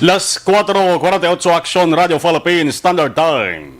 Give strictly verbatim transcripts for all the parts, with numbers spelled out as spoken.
Las cuatro cuarenta y ocho, Aksyon Radio Philippines Standard Time.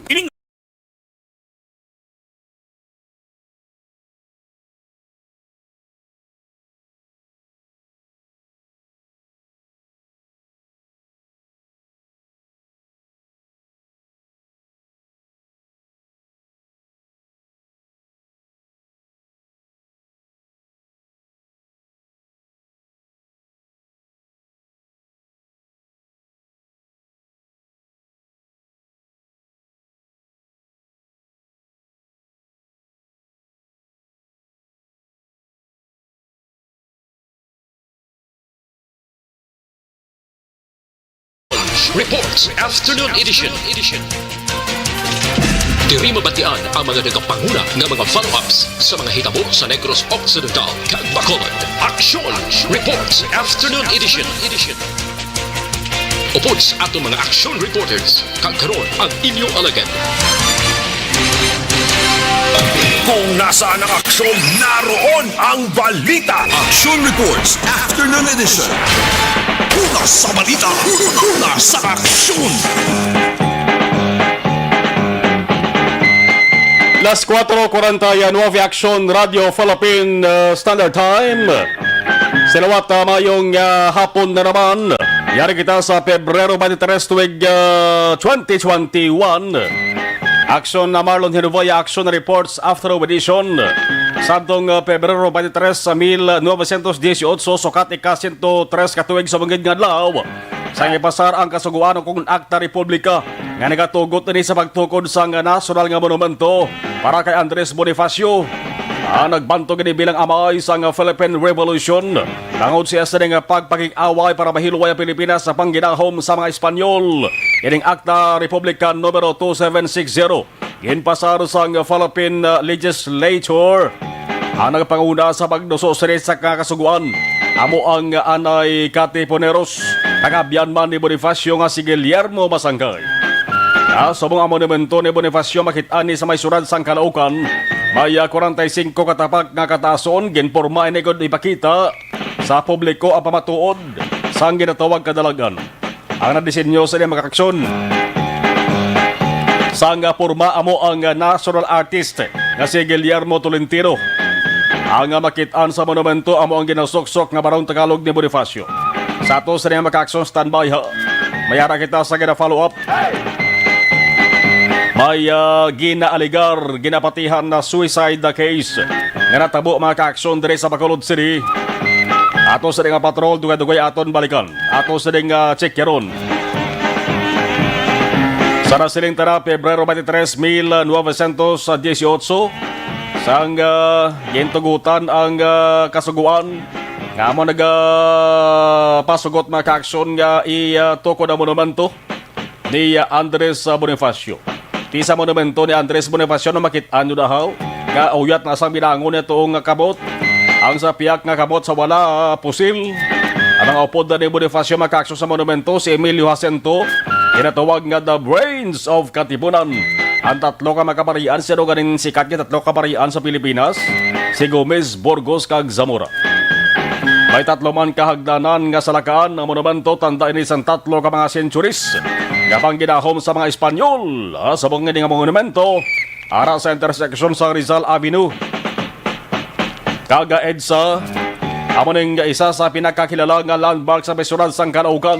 Reports Afternoon Edition. Diri mabatian ang mga nagapanguna nga mga follow-ups sa mga hitabo sa Negros Occidental kag Bacolod. Aksyon Reports Afternoon Edition. Upod sa aton mga aksyon reporters, kag karon ang inyo alagad. Kung nasaan ang aksyon, naroon ang balita. Action Reports Afternoon Edition. Una sa balita, una sa aksyon. Las cuatro cuarenta y nueve, Aksyon Radio Philippine, uh, Standard Time. Salawat, uh, mayong, uh, hapon na naman. Yari kita sa Pebrero twenty-three tuig, uh, twenty twenty-one. Aksyon na Marlon Hinubaya, Aksyon Reports Afternoon Edition. Sa atong, uh, Pebrero twenty-three sa mil novecientos dieciocho, sukat ika-sento tres ka tuig sa bungid nga adlaw. Sa ipasar ang kasugoan kon Akta Republika nga nagatugot ini sa pagtukod sang nasyonal nga monumento para kay Andres Bonifacio, ang nagbantog ini bilang amay sang Philippine Revolution, tungod siya sa nga pagpakig-away para mahilway ang Pilipinas sa pangginahom sa mga Espanyol. Ining Akta Republika numero two seven six zero. Ginpasar sang Philippine, uh, Legislature. Ang nagpanguna sa pagduso sini sa kakasugoan amo ang Anay Katipuneros, kag abyan man ni Bonifacio nga si Guillermo Masangkay. Subong ang monumento ni Bonifacio makit-an ni sa may siyudad sang Caloocan, may, ah, kwarenta y singko ka tapak nga kataason. Ginporma ini kon ipakita sa publiko ang pamatuod sang ginatawag kadalagan. Ang nagdisenyo sini makaaksyon sang porma amo ang national artist nga si Guillermo Tolentino. Ang makit-an sa monumento amo ang ginasuksok nga Barong Tagalog ni Bonifacio. Sa ato sini makaaksyon, standby ha. May ara kita sa gina-follow up. May, ah, ginaaligar, ginapatihan na suicide case nga natabo, mga kaaksyon, diri sa Bacolod City. Ato sa nga patrol, dugay-dugay aton balikan. Ato sa nga check karon. Sa nasiling tara, Pebrero twenty-three, mil novecientos dieciocho, sang, ah, gintugutan ang, ah, kasugoan nga amo nagapasugot, mga kaaksyon, nga i, ah, tukod ang monumento ni, ah, Andres, ah, Bonifacio. Ti sa monumento ni Andres Bonifacio na makit-an nyo dahaw nga uyat na sang binangon niya tuong nga kamot. Ang sa piyak nga kamot sa wala, ah, pusil. Ang mga upod na ni Bonifacio makakso sa monumento si Emilio Jacinto, ginatawag nga The Brains of Katipunan. Ang tatlo ka makaparian, sino ganing sikat nga tatlo ka parian sa Pilipinas? Si Gomez, Burgos, kag Zamora. May tatlo man ka hagdanan nga salakaan ang monumento, tanda ini sang tatlo ka mga centuries nga pangginahom sa mga Espanyol. Ah, subong ini nga monumento, ara sa intersection sa Rizal Avenue kag EDSA, amo ning isa sa pinakakilala nga landmark sa may siyudad sang Caloocan.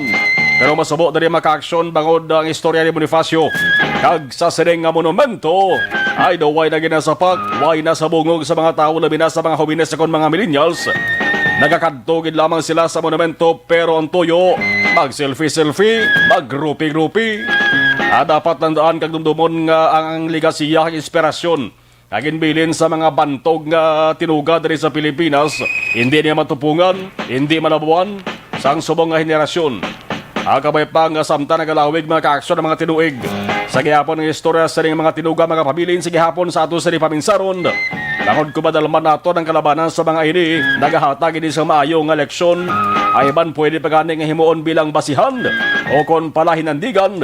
Pero masubo diri makaaksyon bangod ang istorya ni Bonifacio kag sa sining nga monumento ay daw way na ginasapak, way na sa bungog sa mga tawo, labi na sa mga hobines kon mga millennials. Nagakadto gid lamang sila sa monumento, pero ang tuyo, mag-selfie-selfie, mag-groupie-groupie. Ah, dapat tandaan kag dumdumon nga ang legasiya kag inspirasyon nga ginbilin sa mga bantog nga tinuga diri sa Pilipinas, hindi niya matupungan, hindi malabuan sang subong nga henerasyon. Ang kabay pa nga samtang nagalawig, mga kaaksyon, ang mga tinuig sa gihapon nga istorya sa ning mga tinuga, mga pabilin sa gihapon sa ato sa paminsaron. Tungod kung madalman nato ang kalabanan sa mga ini, nagahatag ini sa maayo nga leksyon. Ay man pwede pa gani nga himuon bilang basihan o kon palahinandigan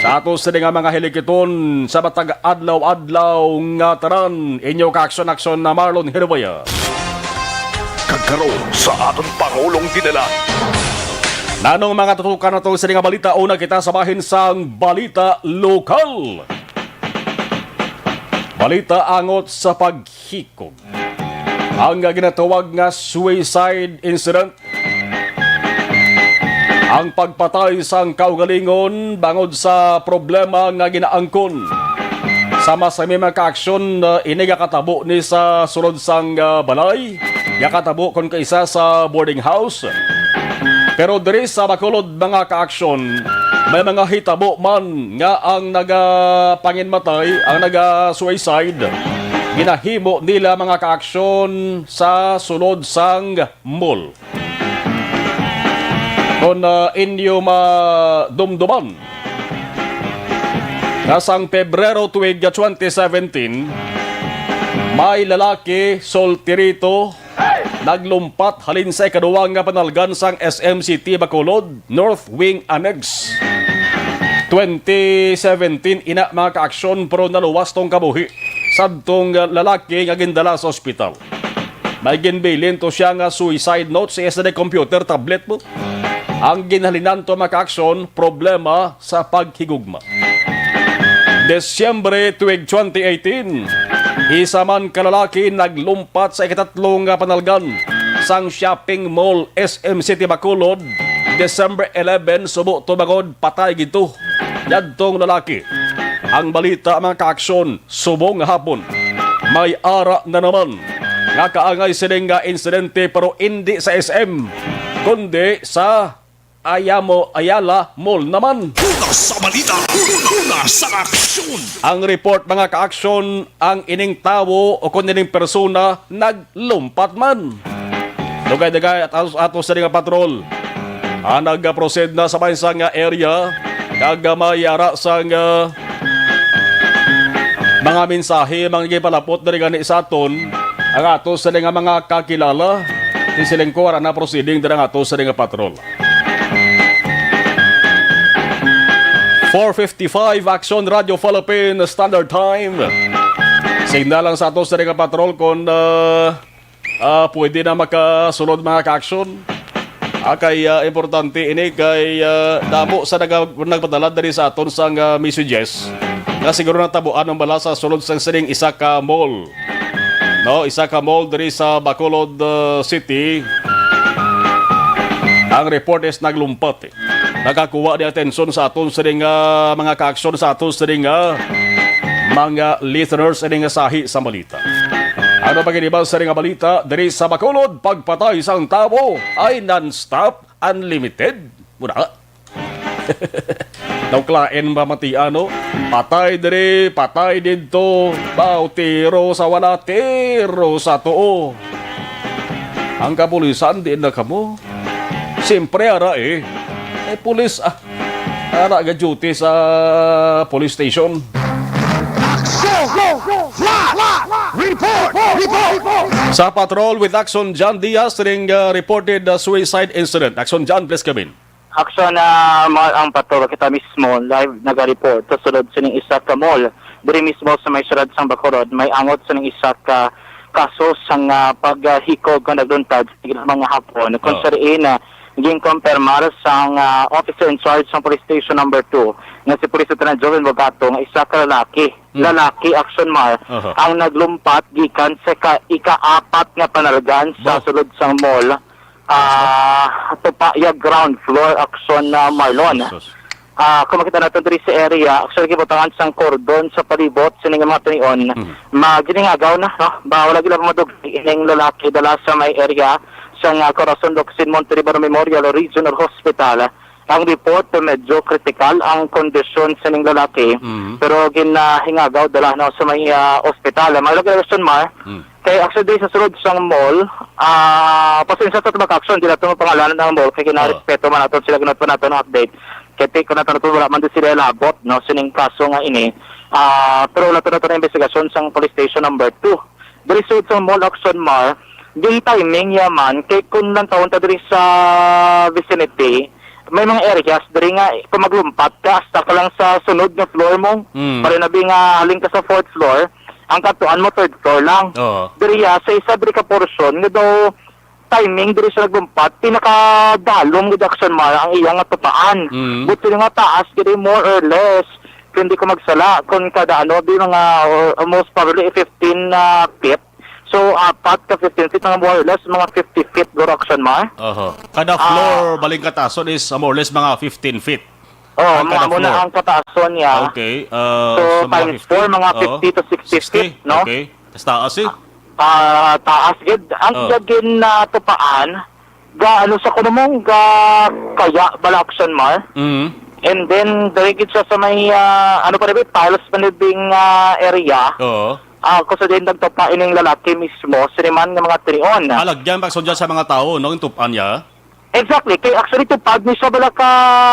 sa ato sa nga mga hilikiton sa matag adlaw-adlaw nga tanan. Inyo kaaksyon-aksyon na Marlon Hiruboya. Kag karon sa aton Pangulong Dinala. Nanong mga tutukan nato sa nga balita? Una kita sa bahin sang balita lokal. Balita angot sa paghikog. Ang ginatawag nga suicide incident. Ang pagpatay sang kaugalingon bangod sa problema nga ginaangkon. Sama sa may mga kaaksyon, uh, ini gakatabo ni sa sulod sang, uh, balay, gakatabo kon kaisa sa boarding house. Pero diri sa Bacolod, mga kaaksyon, may mga hitabo man nga ang nagapanginmatay, ang naga-suicide, ginahimo nila mga kaaksyon sa sulod sang mall. Kon, ah, inyo madumduman, nga sang Pebrero tuig twenty seventeen, may lalaki solterito naglumpat halin sa ikaduwa nga panalgan sang S M City Bacolod, North Wing Annex. Twenty seventeen ina, mga kaaksyon, pero naluwas tong kabuhi sadtong lalaki nga gindala sa ospital. May ginbilin to siya nga suicide note sa isa na computer, tablet mo. Ang ginhalinan to, mga kaaksyon, problema sa paghigugma. Disyembre tuig twenty eighteen, isa man ka lalaki naglumpat sa ikatatlo nga panalgan sang shopping mall S M City Bacolod, December eleven, subo to bangod patay gid to yadtong lalaki. Ang balita, mga kaaksyon, subong nga hapon, may ara na naman nga kaangay sining nga insidente, pero indi sa S M, kundi sa Ayamo, Ayala Mall naman. Una sa balita, una sa aksyon. Ang report, mga kaaksyon, ang ining tawo o kung ining persona naglumpat man. Dugay-dugay at ato, ato sa nga patrol. Ah, nag-proceed na sa may isa nga area. Kag, ah, may ara sang, ah, mga mensahe, mga gipalapot diri gani sa aton. Ang ato sa nga mga kakilala. Di siling ko, ara na proceeding diri ang ato sa nga patrol. Four fifty-five, Action Radio Philippine Standard Time. Signal lang sa ato sa nga patrol kung, ah, ah, pwede na makasulod, mga ka-action. Ah, kay, ah, importante ini kay, ah, damo sa naga-, nagpadala diri sa aton sang, ah, messages nga siguro natabuan ang bala sa sulod sang sining isa ka mall. No, isa ka mall diri sa Bacolod, ah, City. Ang report is naglumpat, eh. Nakakuha ni atensyon sa aton sining, ah, mga ka-action, sa aton sining, ah, mga listeners, sining sahi sa balita. Ano pa gid ba sa nga balita diri sa Bacolod? Pagpatay sang tawo ay non-stop, unlimited. Muna. Daw klaen ba matian, no? Patay diri, patay didto. Baw, tiro sa wala, tiro sa tuo. Ang kapulisan, di na kamo. Siyempre, ara eh. Eh, pulis, ah. Ara ga duty sa police station. Action! Flash! Report! Report! Sa patrol with Action John Diaz, ring, uh, reported, uh, suicide incident. Action John, please come in. Action, uh, mall ang patrol. Kita mismo, live naga-report sa sulod sining isa ka mall. Diri mismo sa may siyudad sang Bacolod, may angot sining isa ka kaso sang, ah, paghikog nga nagluntad sa ginamang nga hapon. Kung Oh. sa diin, ah, ginkumpirmar sang, ah, officer in charge sang Police Station Number Two nga si Police Lieutenant Joven Bogato nga isa ka lalaki, Mm. lalaki, Action Mar, Aha. ang naglumpat gikan sa ka-, ikaapat nga panalgan sa Ba? sulod sang mall, ah, Tupaya ground floor, Action, ah, Marlon. Jesus. Ah, kung makita natin diri sa area, actually, gibutangan sang kordon sa palibot, sini nga mga tinion, Mhm. maginingagaw na, no? Ba, wala gila madugay ining lalaki dala sa may area sang, ah, Corazon Locsin Montelibano Memorial Regional Hospital. Ang report, medyo critical ang kondisyon sining lalaki, Mhm. pero ginahingagaw dala, no, sa may, ah, ospital. May lagi, Mar, Mhm. Kay actually, diri sa sulod sang mall, ah, pasensya sa tubag action, di nato mapangalanan ang mall, kay Ah. ginarespeto man nato sila, ginatwa nato ng update. Kay take ko nato, nato, wala man din sila labot, no, sining kaso nga ini. Ah, pero wala to nato na investigasyon sang police station number two. Diri sulod sang mall, Action Mar, din timing yaman, kay kung lang taon ta diri sa vicinity, may mga areas diri nga kung maglumpat ka, hasta ka lang sa sunod nga floor mo. Mm. Pare na bi nga halin ka sa fourth floor, ang katuan mo third floor lang. Oo. Diri, ah, sa isa diri ka portion nga daw timing diri sa naglumpat, pinakadalom gid, Action Mar, ang iya nga tupaan. Mm. Buti nga taas gid, eh, more or less, kung di ko magsala, kung kada ano, di mga, uh, most probably fifteen, uh, feet. So, apat ka fifteen feet, mga more or less, mga fifty feet, guro, Action Mar. Oho. Kada Ah. floor, baling katason is, uh, more or less mga fifteen feet. Oh, Ang mga kada muna floor. ang kataason niya. Okay, uh, So, so mga times fifty? four, mga Oo. fifty to sixty Sixty? feet, no? Okay. Tas taas eh. Ah, taas gid. Ang Oh. iya ginatupaan, ga, ano sa kuno mo, ga kaya bala, Action Mar. Mm. And then, diri gid siya sa may, ah, ano pa rin, tiles pa rin, ah, area. Oo. Ah, kung sa din nagtupa ining lalaki mismo, siniman nga mga tinion. Alagyan, pag sudya sa mga tao, no, yung tupan niya. Exactly. Kay actually, tupad ni siya bala ka,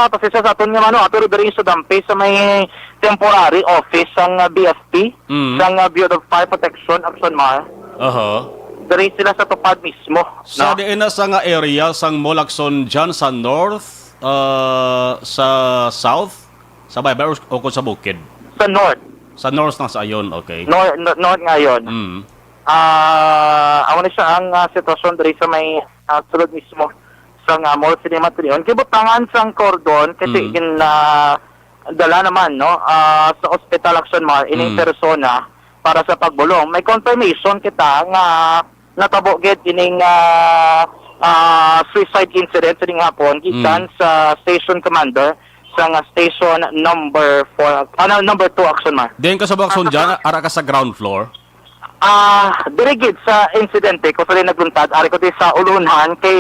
pasensya sa aton nga, ano, ato rin diri sa Dampi, sa may temporary office sang, ah, B F P, Mm. sang, ah, Bureau of Fire Protection, Action Mar. Aha. Diri sila sa tupad mismo, Sa no? diin na sa nga area sang Mall Action dyan sa north, ah, sa south, sa baybay o, o kung sa bukid? Sa north. Sa north na sa ayon, okay. North, no-, north ngayon. Mm. Ah, amo ni siya ang, ah, sitwasyon diri sa may, ah, sulod mismo sa nga mall, Cinema Trion. Gibutangan sang cordon, kasi Mm. gin, ah, dala naman, no, ah, sa ospital, Action Mar, ining Mm. persona para sa pagbulong. May confirmation kita nga natabo gid ining, ah, ah, suicide incident sa ding hapon gikan Mm. sa station commander sa nga station number four, ano, number two, Action Mar. Diin ka sa Buwak, Action Mar? Ara ka sa ground floor? Ah, diri gid sa insidente, kung sa nagluntad, ari ko di sa ulunhan kay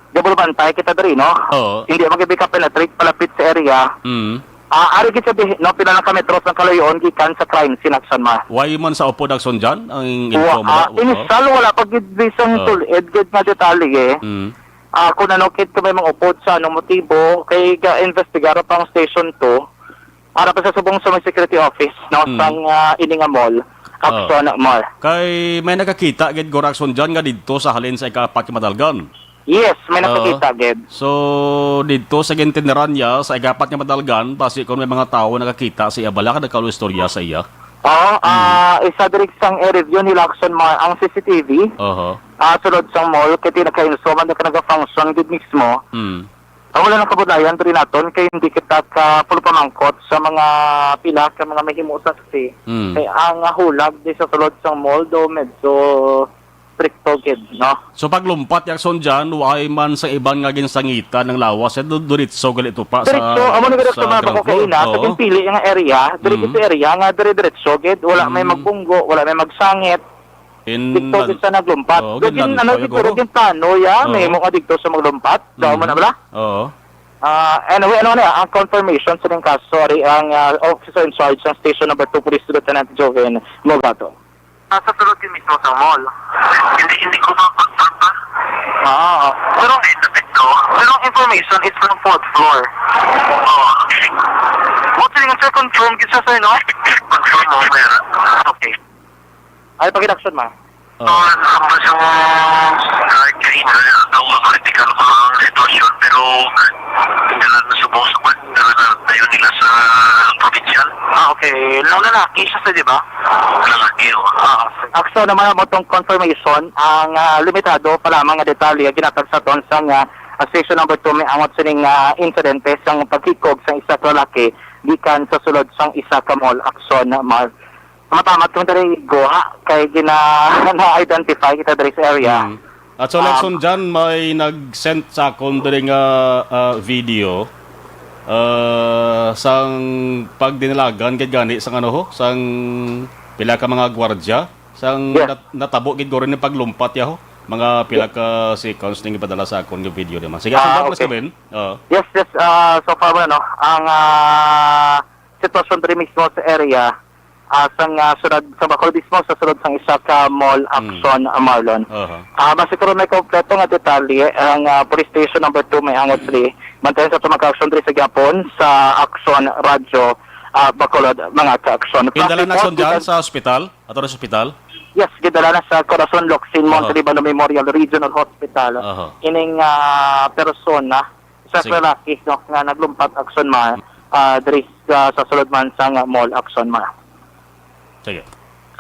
Gabulbantay kita diri, no? Oo. Hindi man gid ka penetrate palapit sa area. Mm. Ah, ari gid sa bihi-, no, pila lang ka metros ang kalayoon gikan sa crime scene, Action Mar. Why man sa upod, Action dyan? Ang Wa-, info mo ba? ah, initial, wala pa gid bisang Oo. tul-id gid nga detalye. Mm. Ah, kung ano kit kung may mga upod sa anong motibo, kay ga-investigar pa ang Station two. Ara pa sa subong sa may security office, no, Mm. sang, ah, ini nga mall, Oo. Action Mar. Kay may nakakita gid, guro, Action dyan nga didto sa halin sa ikaapat nga madalgan. Yes, may Oo. nakakita gid. So, didto sa gintindaran niya, sa ikaapat nga madalgan, basi kung may mga tawo nakakita sa iya, bala ka nagkaluistorya sa iya. Oo, Mm. ah, isa diri sang i-review nila, Action Mar, ang C C T V. Oho. Ah, sulod sang mall, kay di nakainso man ka nag-function gid mismo. Mm. Ang wala nang kabudlayan diri naton kay hindi kita ka pulo pamangkot sa mga pila ka mga mahimo saksi. Mm. Kay ang hulag di sa sulod sang mall do medyo stricto gid, no? So, paglumpat, Action dyan, wala man sa iban nga ginsangitan ng lawas, eh, du-, diretso gali to pa sa, Diretso, amo ni gid sa sa mga ground bako floor? kaina, sa Oo. ginpili nga area, diri Mm. sa area nga dire-diretso gid, wala may Mm. magbunggo, wala may magsangit. In Dito man-, gid sa naglumpat. oo, Dagin, ginlantaw ano, yung siguro, guro. gintano, ya, Oo. may mo ka dito sa maglumpat. Daw mo na Mhm. bala? Oo. Ah, anyway, ano na, ang confirmation sa ning kaso, ari ang, ah, officer in charge sa Station Number Two, Police Lieutenant Joven Mogato. Nasa sulod yung mismo sa mall. Hindi, hindi ko ma-confirm pa. Ah, oo. Pero, Hindi, hindi ko. Pero ang information is from fourth floor. Oo. Buti nga, sir, confirm gid siya, sir, no? Confirm mo, sir. Okay. Ay, pag-inaction, ma. Oh. Ah, ang gusto mo, kahit kanina, ang mga critical ko ang sitwasyon, pero dala na subong sa kwan, dala na tayo nila sa provincial. Ah, okay. Ang lalaki siya, sir, di ba? Lalaki, oh. Ah, Akso naman mo tong confirmation, ang, ah, limitado pa lamang nga detalye ginatag sa aton sang, ah, ah, station number two may angot sining, ah, insidente sang pagkikog sang isa ka lalaki gikan sa sulod sang isa ka mall, Akson, Mar. Matamat kami diri guha kay gina-, na-identify kita diri sa area. Mm. At sa Um, election dyan, may nag-send sa akon diri nga, ah, video, ah, sang pagdinalagan gid gani sang ano ho, sang pila ka mga gwardya, sang Yes. nat-, natabo gid guro ni paglumpat yaho. Mga pila Yes. ka seconds ning ipadala sa akon nga video naman. Sige, Ah, sundan, Mas okay. Kevin. Oo. Yes, yes, ah, so far, ano, ang, ah, sitwasyon diri mismo sa area, ah, sang, ah, sunod, sa Bacolod mismo, sa sulod sang isa ka mall, Mm. Akson, ah, Marlon. Aha. Ah, basi karon may kompleto nga detalye ang, ah, Police Station Number Two, may angot diri. Mantayon sa tumag aksyon diri sa gihapon sa Akson Radyo, ah, Bacolod, mga ka-aksyon. Indala na Traffic aksyon dyan report, sa ospital? Ato na sa ospital? Yes, gidala na sa Corazon Locsin Aha. Montalibano Memorial Regional Hospital. Aha. Ining, ah, persona, sa Sige. lalaki, no, nga naglumpat aksyon ma, ah, diri sa, sa sulod man sang mall aksyon ma. Sige.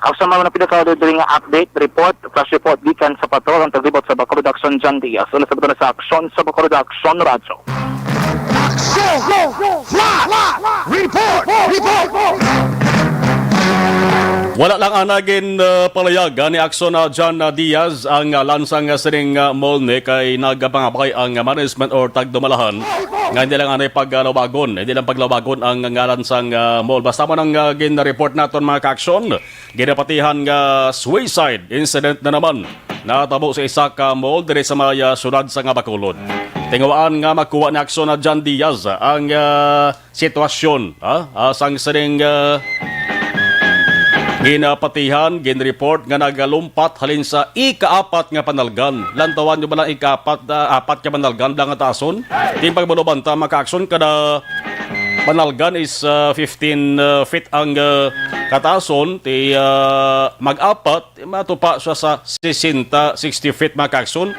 Ako sa mga pinakauli diri nga update, report, flash report gikan sa patrol ang taglibot sa Bacolod Action, John Diaz. Una sa buto na sa aksyon sa Bacolod Action Radyo. Action! Flash! Report! Report! Wala lang ana gin, uh, palayagan ni Action, uh, John, uh, Diaz ang, uh, lansang, uh, sining, uh, mall ni kay nagapangabay ang, uh, management or tagdumalahan nga hindi lang anay paglawagon, hindi lang paglawagon ang ngalan sang, uh, mall. Basta mo nang, uh, gin-report naton, mga ka-action, ginapatihan nga suicide incident na naman natabo sa isa ka mall diri sa may, ah, siyudad sa nga Bacolod. Tinguhaan nga makuha ni Action na John Diaz ang, ah, sitwasyon, ah, ah, sang sining, ah, ginapatihan, ginreport nga nagalumpat halin sa ikaapat nga panalgan. Lantawan nyo ba lang ikaapat, ah, apat ka panalgan lang ang taason? Ting pagbalubanta, mga ka-action, kada panalgan is, ah, fifteen, ah, feet ang, ah, katason. Ti, ah, mag-apat, matupa siya sa sixty, sixty feet, mga ka-action.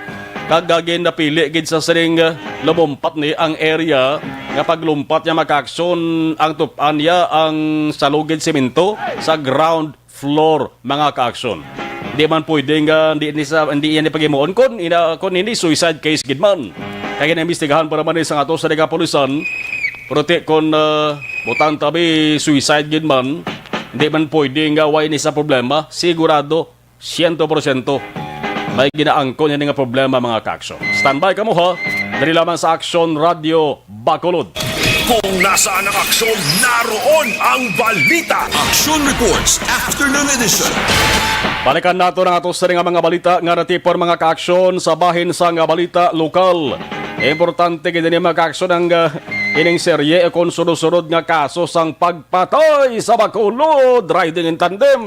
Kag, ah, ginapili gid sa sining, ah, lumumpat ni ang area nga paglumpat niya, mga ka-action, ang tup-an niya ang salugid semento sa ground floor, mga ka-action. Di man pwede nga hindi ni sa, hindi yan ipaghimuon. Kung ina, kung hindi, suicide case gid man. Kaya ginaimbestigahan pa naman ni sa ato sa kapulisan. Pero ti, kung, ah, butang tabi, suicide gid man, hindi man pwede nga way ni sa problema. Sigurado, siyento porsyento may ginaangkon niya nga problema, mga ka-action. Standby kamo, ha? Dali lamang sa Action Radio Bacolod. Kung nasaan ang aksyon, naroon ang balita. Action Reports, Afternoon Edition. Balikan nato ang ato sa nga mga balita nga natipon, mga ka-action, sa bahin sa nga balita lokal. Importante gid ini, mga ka-action, ang, ah, ining serye o kung sunod-sunod nga kaso sang pagpatay sa Bacolod Riding in Tandem.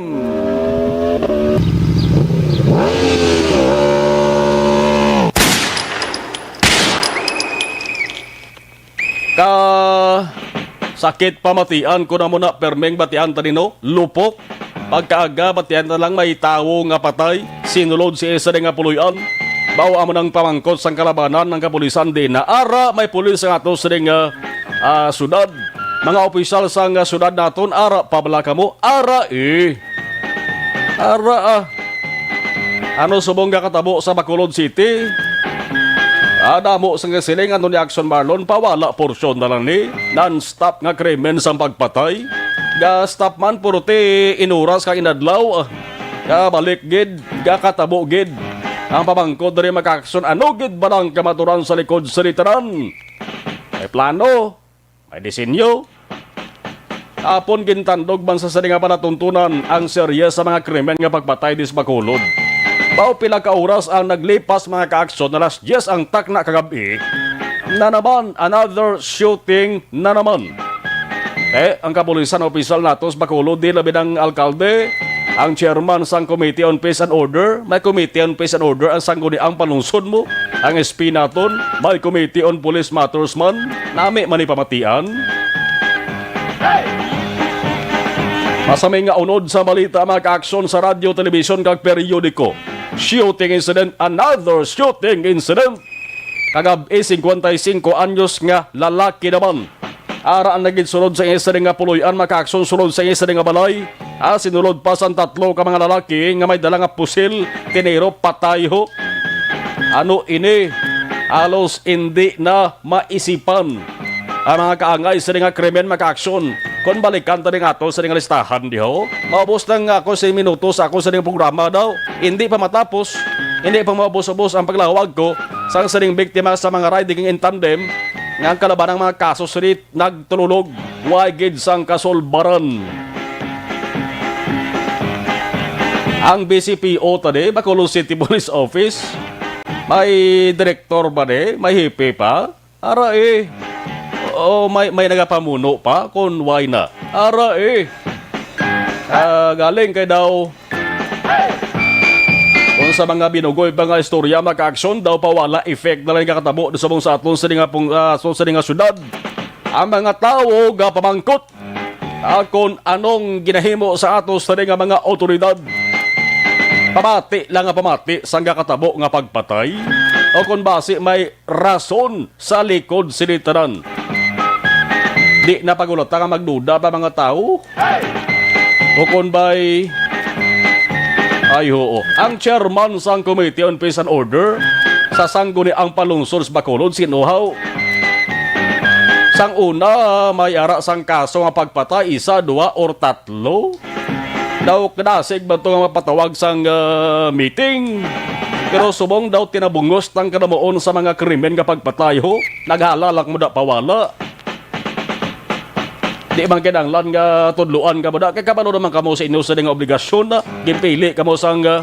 Ka sakit pamatian ko na mo na perming batian ta nino, lupok. Pagkaaga, batian na lang may tawo nga patay, sinulod sa isa nga puloy-an. Bawo amo nang pamangkot sang kalabanan ng kapulisan din na ara may pulis sa ato sining, ah, ah, syudad. Mga opisyal sang, ah, syudad naton, ara pa bala kamo, ara eh. Ara, ah. Ano subong nga katabo sa Bacolod City? Ah, damo sang siling ano ni Action Marlon, pawala porsyon na lang ni. Non-stop nga krimen sang pagpatay. Ga-stop man, puro ti inuras kag inadlaw, ah. Ga balik gid, ga katabo gid. Ang pamangkot diri, mga ka-action, ano gid ba lang kamaturan sa likod sa litaran? May plano, may disenyo. Apon gintandog man sa sini nga palatuntunan ang serye sa mga krimen nga pagpatay dis Bacolod. Bao pila ka oras ang naglipas, mga ka-action, alas diyes ang takna kagab-i, na naman another shooting na naman. Eh, ang kapulisan opisyal nato sa Bacolod, di labi ng alkalde, ang chairman sang Committee on Peace and Order, may Committee on Peace and Order ang sangguniang panungsod mo, ang S P naton, may Committee on Police Matters man, nami man ipamatian. Masami nga unod sa balita, mga ka-action sa radyo, telebisyon, kag periodiko. Shooting incident, another shooting incident. Kagab-i, singkwenta y singko anyos nga lalaki naman. Ara ang naging sulod sa isa nga puloy-an, mga ka-action, sulod sa isa nga balay. Ah, sinulod pa sang tatlo ka mga lalaki nga may dala nga pusil, tiniro, patay ho. Ano ini? Halos hindi na maisipan ang mga kaangay sa nga krimen, mga ka-action. Kung balikan ta ning ato sa nga listahan, di ho? Maubos lang ako sa minuto sa ako sa programa daw. Hindi pa matapos, hindi pa maubos-ubos ang paglawag ko sang sining biktima sa mga riding in tandem nga ang kalaban ng mga kaso sa nagtululog, way gid sang kasulbaran. Ang B C P O tani, Bacolod City Police Office, may direktor ba ni? May hepe pa? Ara eh. O may, may nagapamuno pa? Kung way na. Ara eh. Ah, galing kay daw kung sa mga binugoy pa nga istorya, mga ka-action, daw pa wala effect na lang kakatabo sa mong sa aton sa nga pung-, ah, so sa nga syudad. Ang mga tawo gapamangkot, ah, kung anong ginahimo sa ato sa nga mga otoridad. Pamati lang nga pamati sa nga katabo nga pagpatay o kung basi may rason sa likod sini tanan. Di na pagulata nga magduda pa mga tawo. O kon ba'y Ay, oo. Ang chairman sang Committee on Peace and Order sa Sangguniang Panlungsod sa Bacolod, sin-o haw? Sang una, may ara sang kaso nga pagpatay, isa, duha, or tatlo. Daw kadasig man to nga mapatawag sang, ah, meeting. Pero subong daw tinabungos tang kanamuon sa mga krimen nga pagpatay, ho. Naghala lang mo da pawala. Di man kinahanglan nga tudloan kamo da. Kay kabalo naman kamo sa inyo sa nga obligasyon na ginpili kamo sang, ah,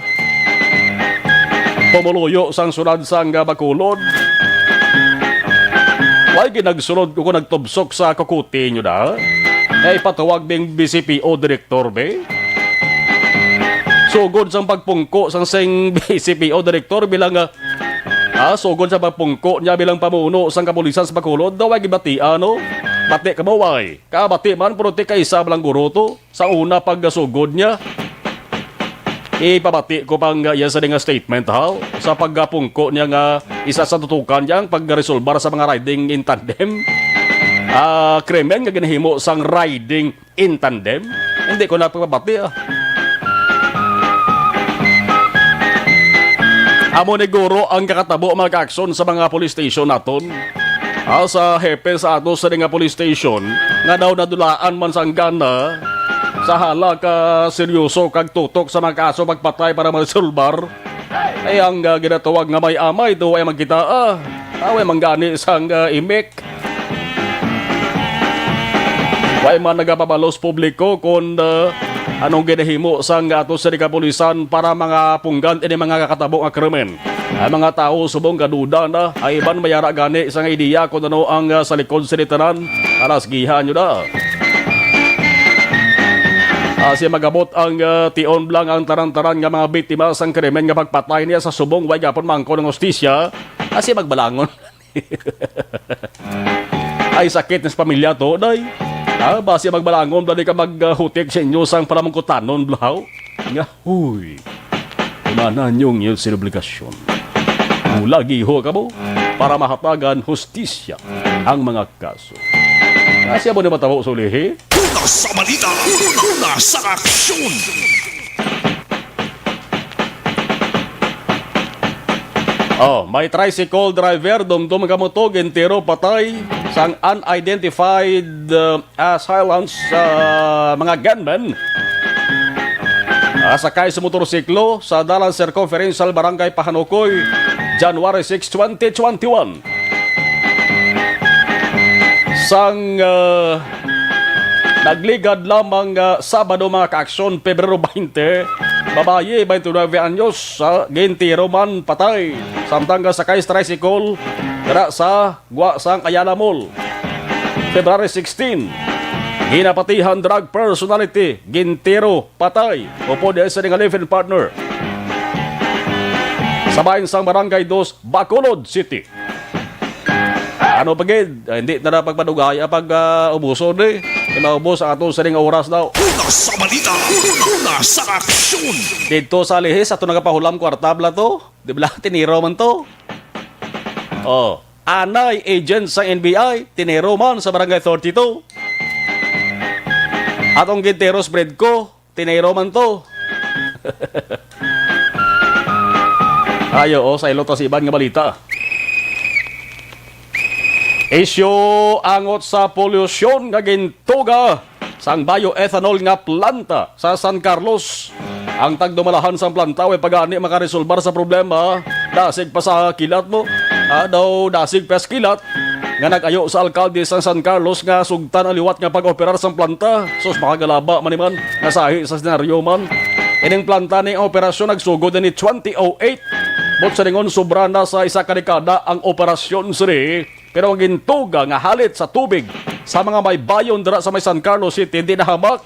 pumuluyo sang sunod sang, ah, Bacolod. Why ginagsulod ko kung nagtubsok sa kukuti nyo da? Nga ipatawag bing B C P O direktor, be? Sugod sang pagpungko sang sing B C P O direktor bilang, ah, ah, sugod sa pagpungko niya bilang pamuno sang kapulisan sa Bacolod, daw ay gibatian, no? Bati ka mo, way. Kabati man, pero ti kaisa lang guro to. Sa una paggasugod niya, ipabati ko pang, uh, iya sa nga statement, ha? Sa pagpungko niya nga isa sa tutukan niya ang pagresolbar sa mga riding in tandem. Ah, krimen nga ginahimo sang riding in tandem. Hindi ko na pagpabati, ah. Amo ni guro ang kakatabo, mga kaaksyon, sa mga police station naton. Ah, sa hepe sa ato sa nga police station, nga daw nadulaan man sang gana sa hala ka seryoso kag tutok sa mga kaso pagpatay para maresolbar. Ay ang, ah, ginatawag nga may amay, do ay magkita, ah. Away man gani sang, ah, imik. Way man nagapabalos publiko kon, ah, anong ginahimo sang ato sa kapulisan para mga punggan ini mga kakatabo nga krimen. Ang mga tawo subong gaduda na, ay iban may ara gani sang ideya kon ano ang, ah, sa likod sa tanan. Alas gihan nyo na. Ah, siya magabot ang, ah, tion blang ang tanan-tanan nga mga biktima sang krimen nga pagpatay niya sa subong way gapon mangko ng hustisya. Ah, siya magbalangon. Ay, sakit sa pamilya to, day. Ah, basi magbalangon, dali ka maghutik sa inyo sang palamungkutanon, blahaw. Nga, huy. Imana nyo ang inyong sinobligasyon. Mulagi ho ka mo para mahatagan hustisya ang mga kaso. Kasi mo ni matabo sulihi? Una sa balita, una sa aksyon. Oh, may tricycle driver, dumdum ka mo to, gintiro patay sang unidentified, uh, assailants, uh, mga gunmen. Ah, sakay sa motorsiklo sa Dalan Circumferential, Barangay Pahanukoy, January six, twenty twenty-one. Sang, ah, nagligad lamang, ah, Sabado, mga kaaksyon, Pebrero twenty, babayi, twenty-nine anyos, ah, gintiro man patay. Samtang nga sakay sa tricycle, dira sa gwa sang Ayala Mall. February sixteen, ginapatihan drug personality, gintiro, patay, upod sa nga live-in partner. Sa bahin sang Barangay Dos, Bacolod City. Ano pa gid? Ah, hindi na na pagpadugay ang pag, ah, ubuson, eh. Kay maubos ang ato sa ning oras daw. Una sa balita, una sa aksyon. Dito sa Lihis, ato nagapahulam kwarta bala to. Di bala, tiniro man to. Oh, anay agent sa N B I, tiniro man sa Barangay thirty-two. Atong gintiro sa Bredco, tiniro man to. Ayo, oh, sa ilo to sa iban nga balita. Isyu angot sa polusyon nga gintuga sang bioethanol nga planta sa San Carlos. Ang tagdumalahan sang planta way pa gani makaresolbar sa problema. Dasig pa sa kilat mo. Ah, daw dasig pa sa kilat nga nag-ayo sa alkalde sang San Carlos nga sugtan ang liwat nga pag-operar sang planta. Sus, makagalaba man ni man nga sahi sa senaryo man. Ining planta ni ang operasyon nagsugod na ni twenty oh eight. But sa lingon, sobra na sa isa ka dekada ang operasyon sini. Pero ang gintuga nga halit sa tubig sa mga may bayon dira sa may San Carlos City hindi nahamak.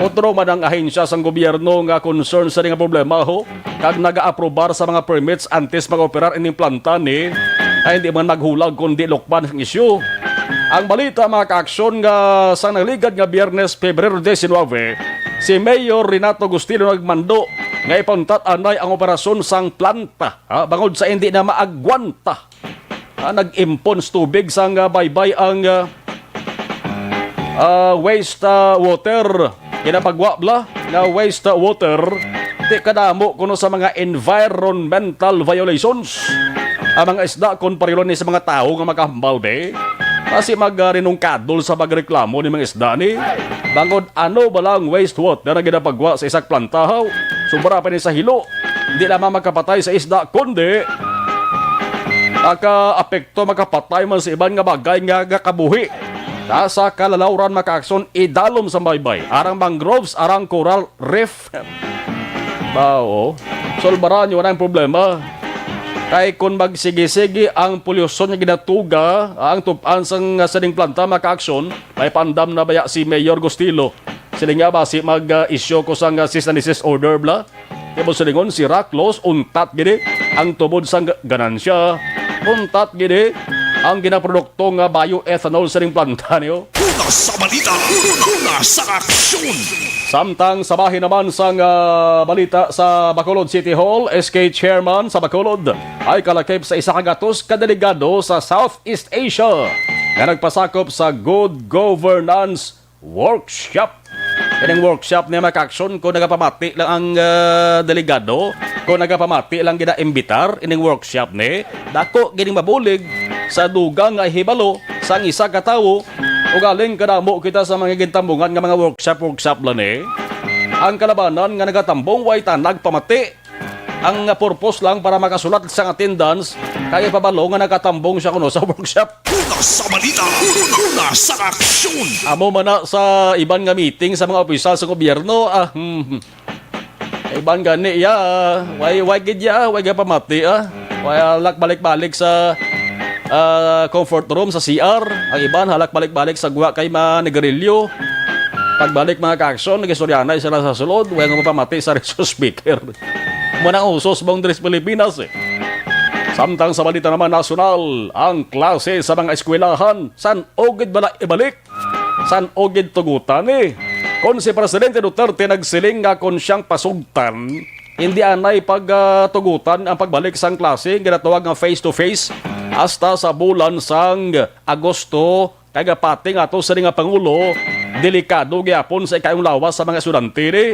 Otro man ang ahensya sang gobyerno nga concern sa nga problema, ho, kag nagaaprobar sa mga permits antes mag-operar ining planta ni, ay hindi man maghulag kundi lukban ang isyu. Ang balita, mga kaaksyon, nga sa nagligad nga Biyernes, Pebrero diecinuebe, si Mayor Renato Agustino nagmando nga ipauntat anay ang operasyon sang planta, ha, bangod sa hindi na maagwanta. Ah, nag-impon sa tubig sang, ah, baybay ang, ah, ah, waste, ah, water. Ginapagwa bala nga waste, ah, water. kadamo kuno sa mga environmental violations ang mga isda kon pareho ni sa mga tawo nga makahambal, be. Basi mag, ah, rinungkadol sa pagreklamo ni mga isda ni. Bangod ano ba lang wastewater ang ginapagwa sa isa ka planta, haw? Sobra pa ni sa hilo. Hindi lamang makapatay sa isda, kundi makaapekto, makapatay man sa iban nga bagay nga gakabuhi. Sa, sa kalalawran, makaaksyon, idalom sa baybay. Arang mangroves, arang coral reef. Ba, oo. Solbaran nyo na ang problema. Kay kung magsigi-sigi ang polusyon nga ginatuga, ang tupan sang sining planta, makaaksyon, may pandam na baya si Mayor Gustilo. Sila nga basi mag-issue ko sang, ah, cease and desist order, bla. Kay mo silingon, si Rock Laws, untat gini ang tubod sang ganansya. Untat gini ang ginaprodukto nga bioethanol sining planta niyo. Una sa balita, una sa aksyon. Samtang sa bahin naman sang, ah, balita sa Bacolod City Hall, S K chairman sa Bacolod ay kalakip sa isa ka gatos ka delegado sa Southeast Asia nga nagpasakop sa good governance workshop. Ining workshop ni makaaksyon kung nagapamati lang ang, ah, delegado, kung nagapamati lang ginaimbitar ining workshop ni, dako gining mabulig sa dugang nga hibalo sang isa ka tawo. Ugaling kadamo kita sa mga gintambungan nga mga workshop, workshop lang ni. Ang kalabanan nga nagatambong way ta nagpamati. Ang purpose lang para makasulat sang attendance kay ipabalo nga nakatambong siya kuno sa workshop. Una sa balita, una sa aksyon. Amo man na sa iban nga meeting sa mga opisyal sa gobyerno, ah, hmm, iban gani, ya, way, way gid ya, way gapamati, ah. Way, ah, lak balik-balik sa, ah, comfort room sa C R. Ang iban halak balik-balik sa gwa kay manigarilyo. Pagbalik, mga kaaksyon, nagistoryanay sila sa sulod, way nga mapamati sa resource speaker. Muna ang usos mong diri sa Pilipinas, eh. Samtang sa balita naman nasyonal, ang klase sa mga eskwelahan, san-o gid bala ibalik? San-o gid tugutan, eh? Kon si Presidente Duterte nagsiling nga kon siyang pasugtan, hindi anay pag, ah, tugutan ang pagbalik sang klase, ginatawag nga face-to-face, hasta sa bulan sang Agosto. Kay gapati nga ato sini nga Pangulo, delikado gyapon sa ikayong lawas sa mga estudyante ni.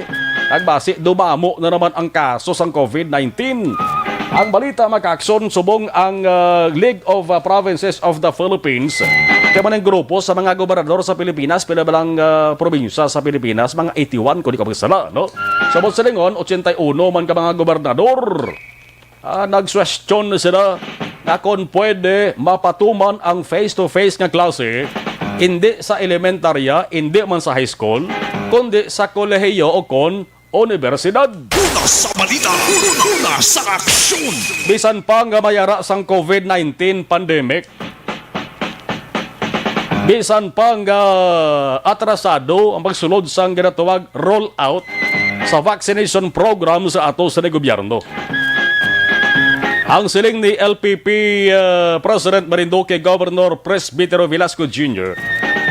Kag basi dumamo na naman ang kaso sang covid nineteen. Ang balita, makaaksyon, subong ang, ah, League of, ah, Provinces of the Philippines, kay man ang grupo sa mga gobernador sa Pilipinas, pila ba lang, ah, probinsya sa Pilipinas, mga eighty-one, kung di ko magsala, no? Sa silingon, ochenta y uno man ka mga gobernador. Ah, nagsuwestyon na sila nga kon pwede mapatuman ang face-to-face nga klase, indi sa elementarya, indi man sa high school, kundi sa kolehiyo o kon universidad. Una sa balita, una sa aksyon. Bisan pa nga may ara sang covid nineteen pandemic, bisan pa nga atrasado ang pagsulod sang ginatawag rollout sa vaccination program sa ato sa gobyerno. Ang siling ni L P P, uh, President Marinduque, Governor Presbytero Velasco Junior,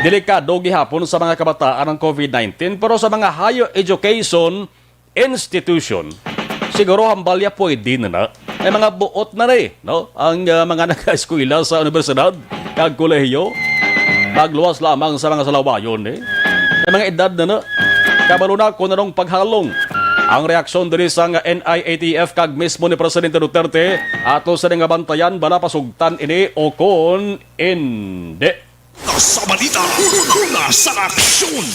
delikado gihapon sa mga kabataan ang covid nineteen, pero sa mga higher education institution, siguro hambal ya pwede na na. May mga buot na ni, no? Ang, ah, mga nag-eskwela sa universidad kag kolehiyo, magluwas lamang sa mga salawayon, eh. May mga edad na na. Kabalo na kung anong paghalong ang reaksyon diri sa nga N I A T F kag mismo ni Presidente Duterte ato sa nga bantayan bala pasugtan ini o kon indi. Sa balita, una sa aksyon.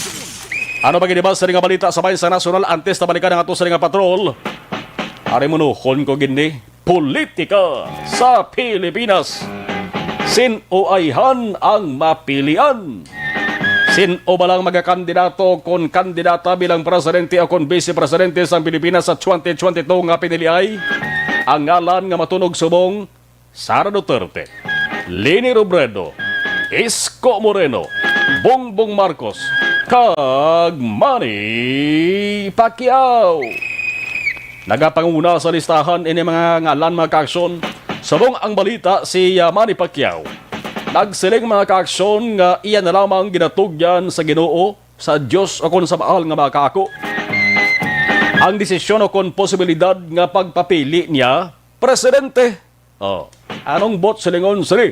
Ano ba gini ba sa nga balita sa bayan sa nasyonal? Antes na balikan ang ato sa nga patrol, ari mo nuhon ko gini, politika sa Pilipinas. Sin-o ayhan ang mapilian? Sin-o ba lang magakandidato kon kandidata bilang presidente o kon vice presidente sa Pilipinas sa twenty twenty-two nga piniliay? Ang ngalan nga matunog subong Sara Duterte, Leni Robredo, Isko Moreno, Bongbong Marcos, kag Manny Pacquiao. Nagapanguna sa listahan ini mga ngalan, mga kaaksyon. Subong ang balita si, ah, Manny Pacquiao. Nagsiling, mga kaaksyon, nga iya na lamang ginatugyan sa Ginoo, sa Dios, o kon sa Baal nga mga kaako ang desisyon o kon posibilidad nga pagpapili niya presidente. Oh, anong bot silingon sini?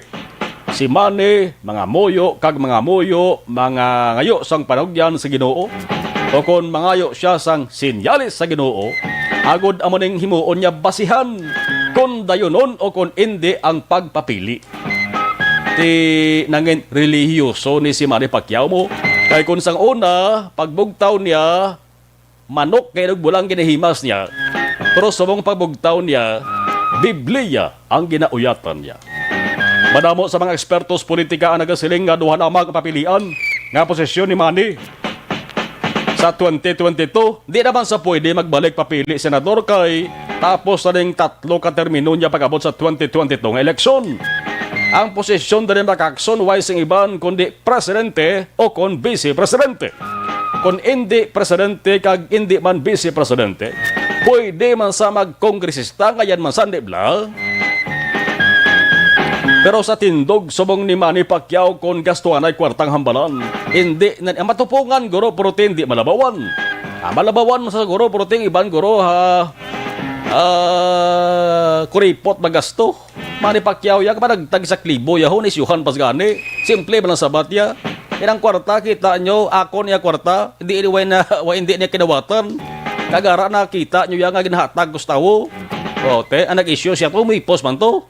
Si Manny, mga muyo kag mga muyo, mga ngayo sang panugyan sa Ginoo, o kon mangayo siya sang sinyalis sa Ginoo, agod amo ning himuon niya basihan kon dayunon o kon indi ang pagpapili. Ti nangin relihiyoso ni si Manny Pacquiao mo, kay kon sang una, pagbugtaw niya, manok kay nagbulang ginahimas niya, pero subong pagbugtaw niya, Biblia ang ginauyatan niya. Madamo sa mga eksperto sa politika ang nagasiling nga duha lamang ang papilian nga posisyon ni Manny sa twenty twenty-two. Di naman sa pwede magbalik papili senador kay tapos na ning tatlo ka termino niya pag-abot sa twenty twenty-two nga eleksyon. Ang posisyon diri makakson way sing iban kundi presidente o kon vice presidente. Kon indi presidente kag indi man vice presidente, pwede man sa magkongresista nga yan man sa, di bala? Pero sa tindog subong ni Manny Pacquiao, kon gastuhanay kwartang hambalan, hindi na, ang matupungan guro, pero ti hindi malabawan. Ah, malabawan man sa guro, pero ti ang iban guro, ha, ah, kuripot magasto. Manny Pacquiao ya, kapanagtag sa klibo ya, ho, ni Siuhan pas gani. Simple man ang sabat ya. Inang kwarta, kita nyo, akon ya kwarta. Hindi, way na, way, hindi niya kinawatan. Kagara na, kita nyo ya nga ginahatag ko sa tawo. O, te, ang nag-issue siya to, umipos man to.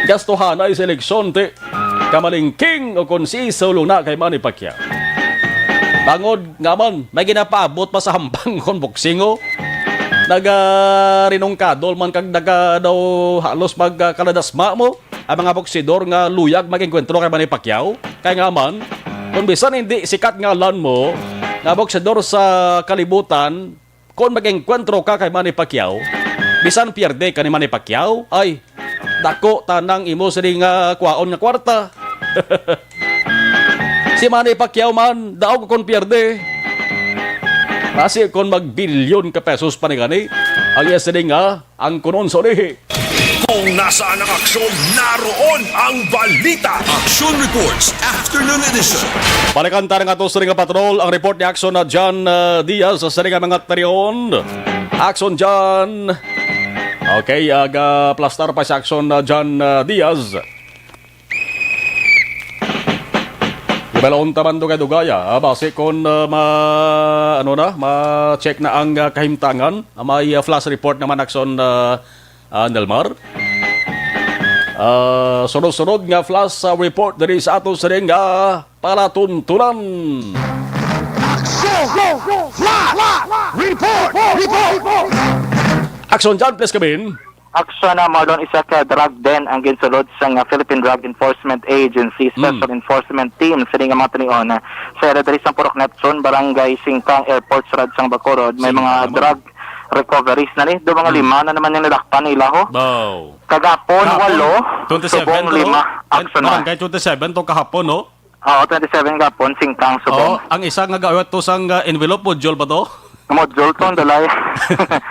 Gastuhanay sa eleksyon, te. Kamalingking o kon si Sauluna kay Manny Pacquiao. Bangod nga man, may ginapaabot pa sa hambang kon boksing, oh. Nagarinungkadol man kag naga daw halos magkaladasma mo ang mga boksidor nga luyag mag-engkwentro kay Manny Pacquiao. Kay nga man, kung bisan hindi sikat ngalan mo nga boksidor sa kalibutan, kon mag-engkwentro ka kay Manny Pacquiao, bisan pierde ka ni Manny Pacquiao, ay, dako tanang imo sini nga kwaon nga kwarta. Si Manny Pacquiao man, daog kon pierde. Basi kon magbilyon ka pesos pa ni gani, ang iya sini nga ang kunon sa ulihi. Kung nasaan ang aksyon, naroon ang balita. Action Reports, Afternoon Edition. Balikan ta nga to sa nga patrol ang report ni Action na John, uh, Diaz sa sini nga mga terion. Action John. Okay, aga plastar pa sa Action na John, uh, Diaz. Ibalon ta man dugay-dugaya, ah, basi kon, uh, ma, ano na, ma-check na ang, uh, kahimtangan. Ah, may, uh, flash report naman, Action, uh, Ah, Nelmar? Ah, sunod-sunod nga flash, ah, report diri sa ato sining nga palatuntunan. Action! Flash! Report! Report! Action dyan, please, Kabin. Action na, Marlon, isa ka drug den ang ginsulod sa nga Philippine Drug Enforcement Agency Special Enforcement Team sa nga mga tinion sa area diri sa Purok Neptune, Barangay Singkang, Airport, Surad sang Bacolod. May mga drug recoveries na ni. Do mga lima na naman yung nadakpan nila, ho. Wow. Kagapon, walo, twenty-seven subong to, lima. Action na. Barangay twenty-seven to kahapon, no? Oo, twenty-seven gapon, singkang subong. Oo, ang isa nga gawat to sang, ah, envelope, module pa to? Module to, ang dalay.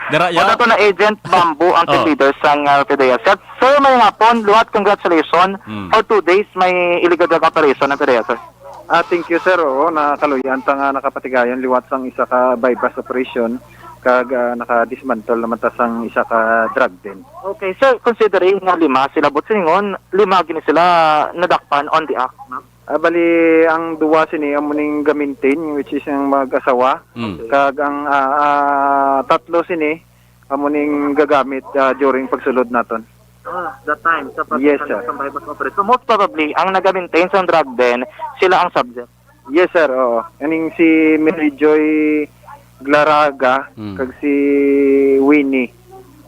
Dira, ya? Una to na Agent Bamboo, ang team leader sang, ah, PDEA. Sir, sir, may hapon, luwat, congratulations. Hmm. For two days, may illegal drug operation ang PDEA, sir. Ah, thank you, sir. Oo, nakaluyan ta nga nakapatigayon liwat sang isa ka buy-bust operation kag, ah, naka-dismantle naman ta sang isa ka drug den. Okay, sir, considering nga lima sila, but silingon, lima gini sila nadakpan on the act, ma'am? Ah, bali, ang duwa sini amo ning ga-maintain, which is ang mag-asawa, Mm. kag ang, ah, ah, tatlo sini amo ning gagamit, ah, during pagsulod naton. Ah, that time, sa pag- Yes, sir. Sa buy-bust operation. So, most probably, ang nag-maintain sa drug den, sila ang subject. Yes, sir. Oo. Aning si Mary Joy Glaraga, Mm. kag si Winnie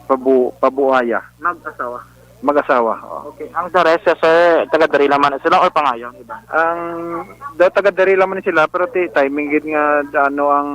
Pabu-, Pabuaya. Mag-asawa? Mag-asawa, oo. Okay. Ang the rest, sir, taga diri lamang sila or pangayo ang iban? Ang, da-, taga diri lamang sila, pero ti, timing gid nga, ano, ang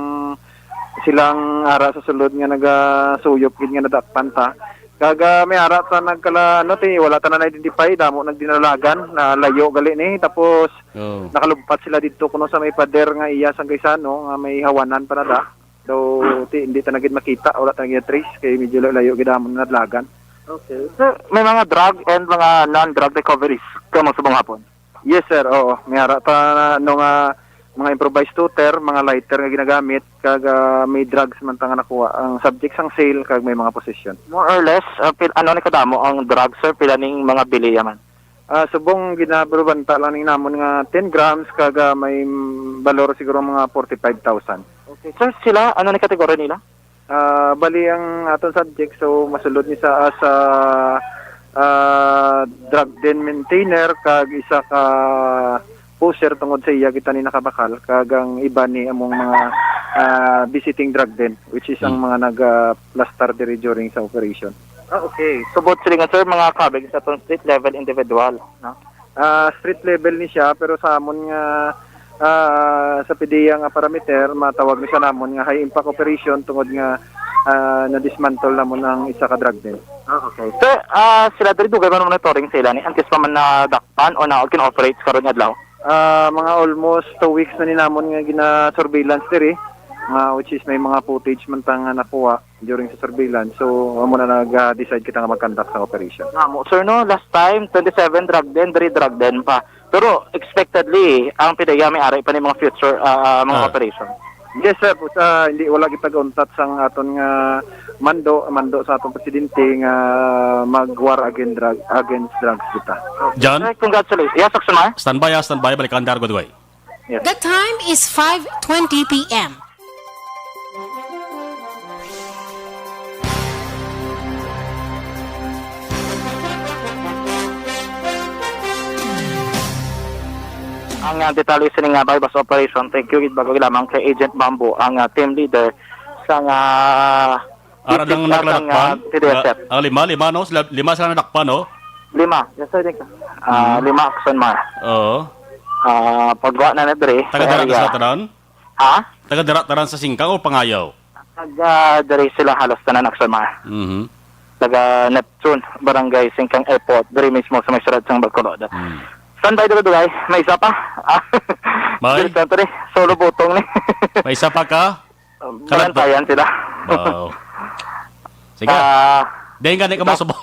silang ara sa sulod nga nagasuyop gid nga nadakpan ta. Kag, ah, may ara ta nagkala, ano, ti, wala ta na na-identify, damo nagdinalagan, na layo gali ni. Tapos, Oh. nakalumpat sila didto kuno sa may pader nga iya sang kaisa, no, nga may hawanan pa na da. So, ti, hindi ta na gid makita, wala ta na gid trace, kay medyo layo gid amon nga nadlagan. Okay. Sir, may mga drug and mga non-drug recoveries kamo subong hapon? Yes, sir. Oo. May ara ta, no, nga mga improvised shooter, mga lighter nga ginagamit, kag, ah, may drugs man ta nga nakuha. Ang subject sang sale, kag may mga possession. More or less, ah, pil-, ano ni kadamo ang drugs, sir? Pila ning mga biliya man? Ah, subong ginabarubanta lang ni namon nga ten grams, kag, ah, may, mm, balor siguro mga forty-five thousand. Okay. Sir, sila, ano ni kategorya nila? Ah, bali, ang aton subject, so, masulod ni sa, ah, sa, ah, drug den maintainer, kag isa ka pusher tungod sa iya kita ni nakabakal, kag ang iban ni among mga, ah, visiting drug den, which is ang Hmm. mga nag, ah, plastar diri during sa operation. Ah, okay. So, both sila nga, sir, mga kabig sa atong street level individual, no? Ah, street level ni siya, pero sa amon nga, ah, sa PDEA nga parameter, matawag ni siya namon nga high impact operation tungod nga, ah, na-dismantle namon ang isa ka drug den. Ah, okay. Sir, ah, sila diri dugay man monitoring sa ila ni antes pa man nadakpan o na kin-operate karon nga adlaw? Ah, mga almost two weeks na ni namon nga gina-surveillance diri, nga which is may mga footage man ta nga nakuha during sa surveillance. So, amo na nag-decide kita nga mag-conduct sa operation. Nga mo, sir, no, last time, twenty-seven drug den, diri drug den pa. Pero expectedly, ang PDEA may ari pa ni mga future, ah, mga Ah. operation. Yes, sir. Pus-, ah, hindi, wala kita gauntat sang aton nga mando, mando sa atong presidente nga mag-war against drug, against drugs kita. John? Sir, congratulations. Yes, Aksyon Mar? Standby, ah, standby. Balikan ta, Argo Duway. Yes. The time is five twenty p m. Ang, ah, detalye sini nga buy-bust operation, thank you gid bago lamang kay Agent Bamboo, ang, ah, team leader sa nga Ara lang district sa nga nakadakpan? T D S F. Ah, ah, lima, lima, no? Sila, lima sila nadakpan, no? Lima. Yes, sir, din ka. Ah, Mm. lima, Aksyon Mar. Oo. Ah, pagwa na na diri sa Taga dara na area. Sila tanan? Ha? Taga dara tanan sa Singkang o Pangayaw? Taga diri sila halos tanan, Aksyon Mar. Mhm. Taga Neptune, Barangay Singkang Airport, diri mismo sa may siyudad sang Bacolod. Mm. Standby dito, Dugay. May isa pa. Ah, May? Diri sa to ni. Solo butong ni. May isa pa ka? Kalat ba? Balantayan sila. Wow. Sige. Ah, Diin gani ka mo, Singkang. Subong?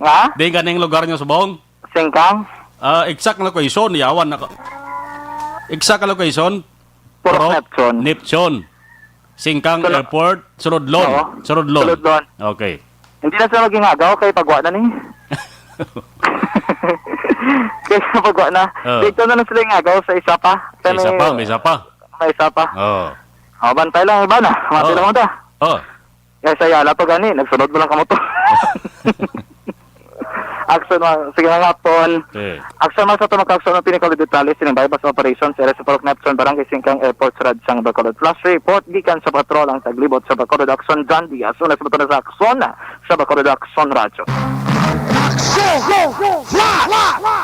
Nga? Diin gani ang lugar niyo, Subong? Singkang. Ah, exact location, yawan na ka. Exact location? Purok Purok Neptune. Neptune. Singkang Sul- Airport, Suludlon. Oo. Suludlon. Suludlon. Okay. Hindi na sila maging agaw kay pagwa na ni. Kay pagwa na. Oo. Dito na lang sila yung agaw sa isa pa. Sa isa pa, may isa pa. May isa pa. Oo. Oh, bantay lang, iba na. Mati Oo. lang mo ta. Oh. Kaya sa Yala to gani, nagsunod mo lang kamo to. Aksyon, ma-, sige nga hapon. Eh. Aksyon, mas ato magkaaksyon ang pinakaulit detalye sining buy-bust operation sa area sa Purok Neptune, Barangay Singkang Airport, Sirad sang Bacolod. Flash report gikan sa patrol ang taglibot sa Bacolod. Aksyon, John Diaz. Una sa bato na sa aksyon sa Bacolod Aksyon Radyo. Aksyon! Flash!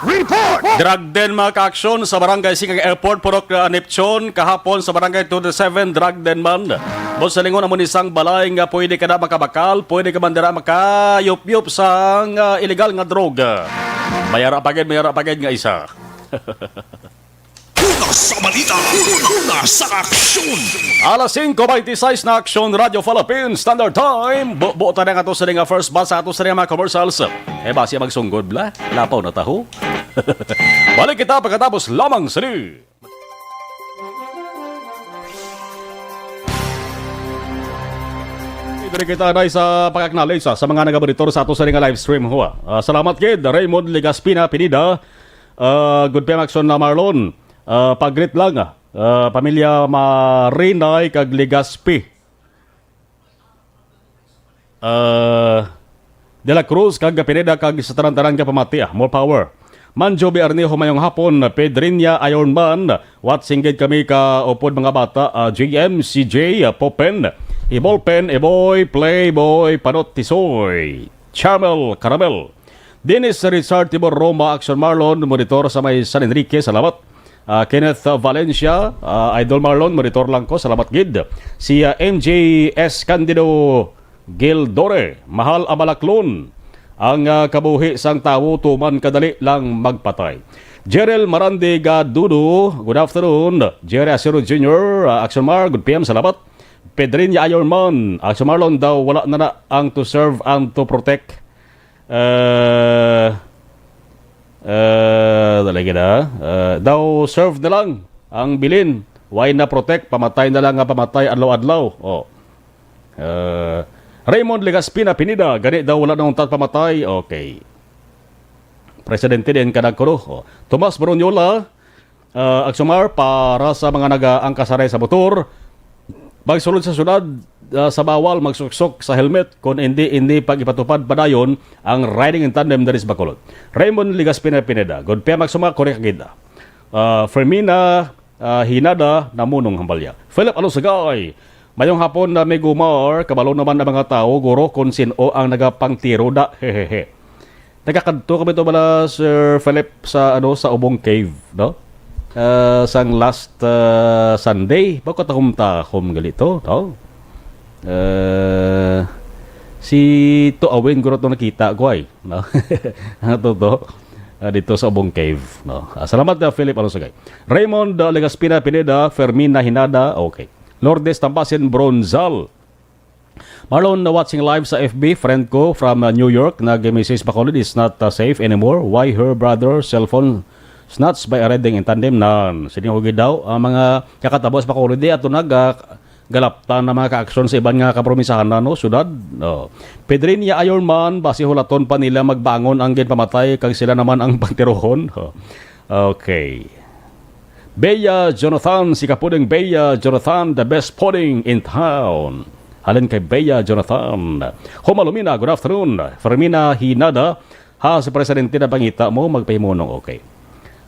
Report! Drug den, mga kaaksyon, sa Barangay Singkang Airport, Purok, uh, Neptune, kahapon sa Barangay twenty-seven, drug den man. Boss, sa lingon amo ni sang balay nga pwede ka na makabakal, pwede ka man dira makayupyop sang, uh, illegal nga droga. May ara pa gid, may ara pa gid nga isa. Una sa balita, una sa aksyon. Alas singko beintiseis na Aksyon Radyo Philippines Standard Time. Bu-, buotan na nga to sa nga first batch sa ato sa mga commercials. Eh, basi magsunggod, bla? Lapaw na taho. Balik kita pagkatapos lamang sini. Diri kita na sa pag-acknowledge sa, sa mga nagamonitor sa ato sa nga live stream, ho. Ah, salamat gid, Raymond Legaspina Pinida. Ah, good PM Aksyon na Marlon. Ah, pag-greet lang, ah, pamilya Marinay kag Legaspi. Ah, De La Cruz kag Pineda kag sa tanan-tanan nga pamati, ah. More power. Manjo B. Arnejo, mayong hapon. Pedrinia Ironman, watching gid kami ka upod mga bata, ah, J M, C J, ah, Popen, Ibol Pen, Iboy, Playboy, Panot Tisoy, Charmel, Caramel. Dennis Richard Tibor Roma, Action Marlon, monitor sa may San Enrique, salamat. Ah, Kenneth Valencia, ah, Idol Marlon, monitor lang ko, salamat gid. Si, ah, M J S Candido Gildore, mahal ang malaklon. Ang, ah, kabuhi sang tawo tuman kadali lang magpatay. Jerel Marande Gadudo, good afternoon. Jerry Asiro Junior, ah, Action Mar, good P M, salamat. Pedrinia Ayorman, Action Marlon daw, wala na na ang to serve and to protect. Eh, eh, talaga na. Eh, daw serve na lang ang bilin. Why na protect? Pamatay na lang nga pamatay adlaw-adlaw. Oh. Eh, Raymond Legaspina Pinida, gani daw wala na untat pamatay. Okay. Presidente din ka nagkuro. O, Tomas Brunyola, ah, Agsumar, para sa mga nagaangkasaray sa motor, magsulod sa syudad, ah, sa bawal magsuksok sa helmet, kung hindi, hindi pag ipatupad padayon ang riding in tandem diri sa Bacolod. Raymond Ligaspina Pineda, good P M Agsumar, korek kita. Ah, Fermina, ah, Hinada, namunong hambalya. Philip Alosagay, mayong hapon na may gumar, kabalo naman ang mga tao, guro, kung sino ang nagapangtiro da. Hehehe. Nagakadto kami to bala, Sir Philip, sa, ano, sa Ubong Cave, no? Ah, sang last, ah, Sunday, ba ko tahom-tahom gali to, no? Ah, si Tuawin, guro, to nakita ko ay, no? Ang to to, ah, dito sa Ubong Cave, no? Ah, salamat ka, Philip Alosagay. Raymond, ah, Legaspina Pineda, Fermina Hinada, okay. Lourdes Tampasin Bronzal, Marlon, uh, watching live sa F B, friend ko from, uh, New York, nag-message, "Bacolod is not, uh, safe anymore. Why her brother cellphone snatched by a riding in tandem?" Nan, sini ko gid daw, ang mga kakatabo sa Bacolod, di ato nag, uh, galaptan na mga kaaksyon sa iban nga kapromisahan na, no, syudad. No. Pedrinia Ironman, basi hulaton pa nila magbangon ang ginpamatay, kag sila naman ang pantirohon. Oh. Okay. Bea Jonathan, si Kapuding Bea Jonathan, the best puding in town. Halin kay Bea Jonathan. Homalumina, good afternoon. Fermina Hinada, ha, si Presidente na pangita mo, magpahimunong, okay.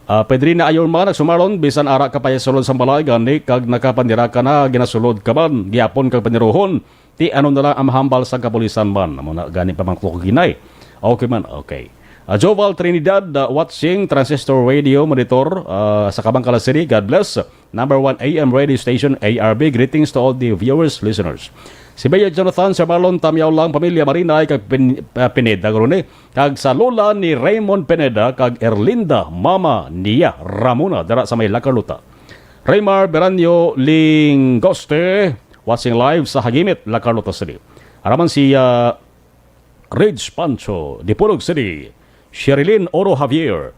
Ah, Pedrina Ayorma, nagsumaron, bisan ara ka pa sulod sa balay, gani, kag nakapanira ka na, ginasulod ka man, gihapon kag paniruhon. Ti ano na lang ang mahambal sa kapulisan man? Amo na gani pa man ko ginay. Okay man, okay. Ah, Joval Trinidad, ah, watching Transistor Radio Monitor, ah, sa Kabankalan City. God bless. Number one A M radio station, A R B. Greetings to all the viewers, listeners. Si Bea Jonathan, Sir Marlon, Tamyaw lang, pamilya Marinay, kag Pin-, ah, Pineda, guro ni. Kag sa lola ni Raymond Pineda, kag Erlinda, mama niya, Ramona, dira sa may La Carlota. Raymar Beranyo Lingoste, watching live sa Hagimit, La Carlota City. Araman si, ah, Ridge Pancho, Dipolog City. Sherilyn Oro Javier.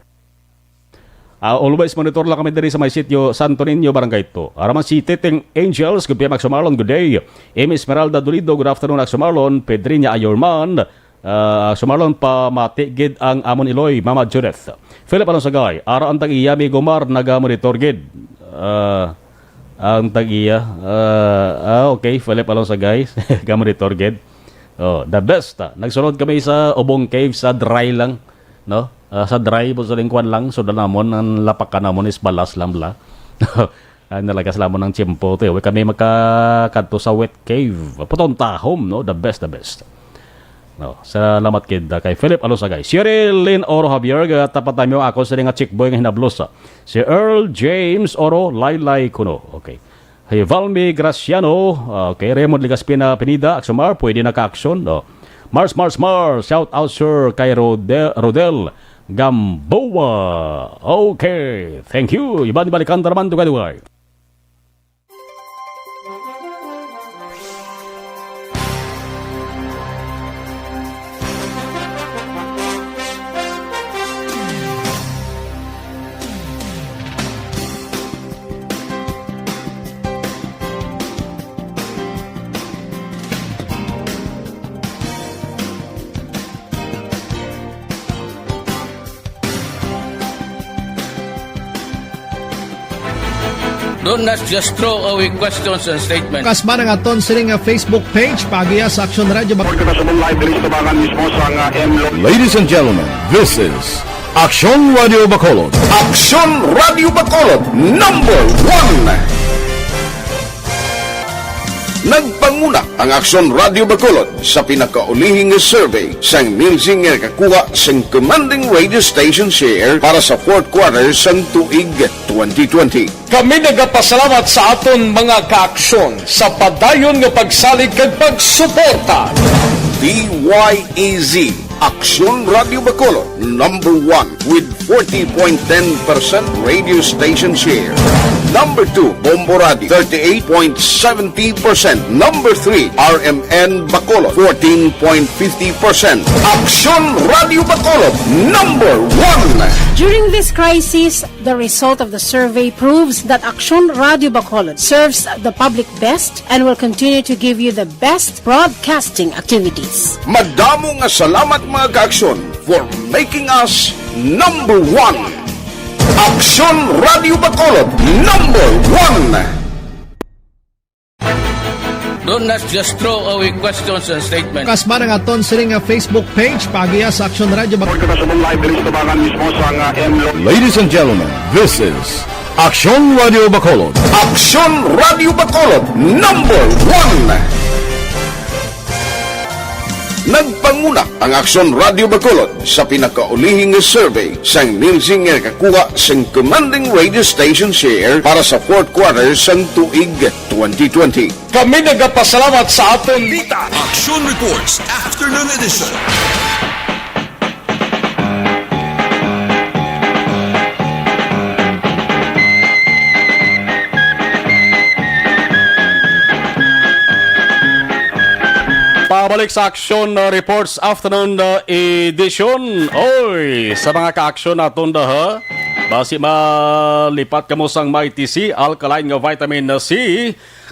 Ah, always monitor lang kami diri sa may sitio Santo Niño, Barangay two. Araman si Titing Angels, good P M Action Marlon, good day. Amy Esmeralda Dolido, good afternoon, Action Marlon. Pedriña Ayorman, ah, Action Marlon, pamati gid ang amon iloy, Mama Judith. Philip Alonsagay, ara ang tag-iya, mi gumar, naga-monitor gid. Ah, ang tag-iya, ah, ah, okay, Philip Alonsagay, ga-monitor gid. Oh, the best, ah. Nagsulod kami sa Ubong Cave sa dry lang, no? Ah, sa dry po sa lingkuan lang, so namon ang lapakan namon is balas lang bala. Ay, nalagas lamon ang tiyempo, te. Uy, kami makakadto sa wet cave. Puton tahom, no? The best, the best. No, salamat gid, ah, kay Philip Alosagay. Cheryl Lynn Oro Javier, ga-, tapat namo ako sa nga chick boy nga hinablos, ah. Si Earl James Oro, Laylay kuno. Okay. Hey, Valmy Graciano, ah, okay, Raymond Legaspina Pinida, Aksumar, pwede na ka-action, no? Mars, Mars, Mars, shout out, sir, kay Rode-, Rodel Gamboa. Okay, thank you. Iban balikan ta naman, dugay-dugay. Don't, let's just throw away questions and statements. Kasman ang aton sini nga Facebook page, paagiha sa Aksyon Radio Bacolod. Report na sa live diri sa Tabangan mismo sa nga M Lo- Ladies and gentlemen, this is Aksyon Radio Bacolod. Aksyon Radio Bacolod, number one. Nagpanguna ang Aksyon Radio Bacolod sa pinakaulihi nga survey sang Nielsen nga nakakuha sang commanding radio station share para sa fourth quarter sang tuig twenty twenty. Kami nagapasalamat sa aton mga kaaksyon sa padayon nga pagsalig kag pagsuporta. D Y E Z, Aksyon Radio Bacolod, number one with forty point ten percent radio station share. Number two, Bombo Radio, thirty-eight point seventy percent. Number three, R M N Bacolod, fourteen point fifty percent. Aksyon Radio Bacolod, number one. During this crisis, the result of the survey proves that Aksyon Radio Bacolod serves the public best and will continue to give you the best broadcasting activities. Madamo nga salamat, mga kaaksyon, for making us Number one. Aksyon Radio Bacolod, number one. Do not just throw away questions and statements. Kasma ang aton sini nga Facebook page, paagiha sa Aksyon Radio Bacolod. Report kita sa live diri sa tubangan mismo sa nga M Lo- Ladies and gentlemen, this is Aksyon Radio Bacolod. Aksyon Radio Bacolod, number one. Nagpanguna ang Aksyon Radio Bacolod sa pinakaulihing nga survey sang Nielsen nga nakakuha sang commanding radio station share para sa fourth quarter sang tuig twenty twenty. Kami nagapasalamat sa aton Balita. Action Reports Afternoon Edition. Pabalik sa Action, uh, Reports Afternoon, uh, Edition. Oy, sa mga ka-action naton da, ha? Basi malipat kamo sang Mighty C, alkaline nga vitamin C.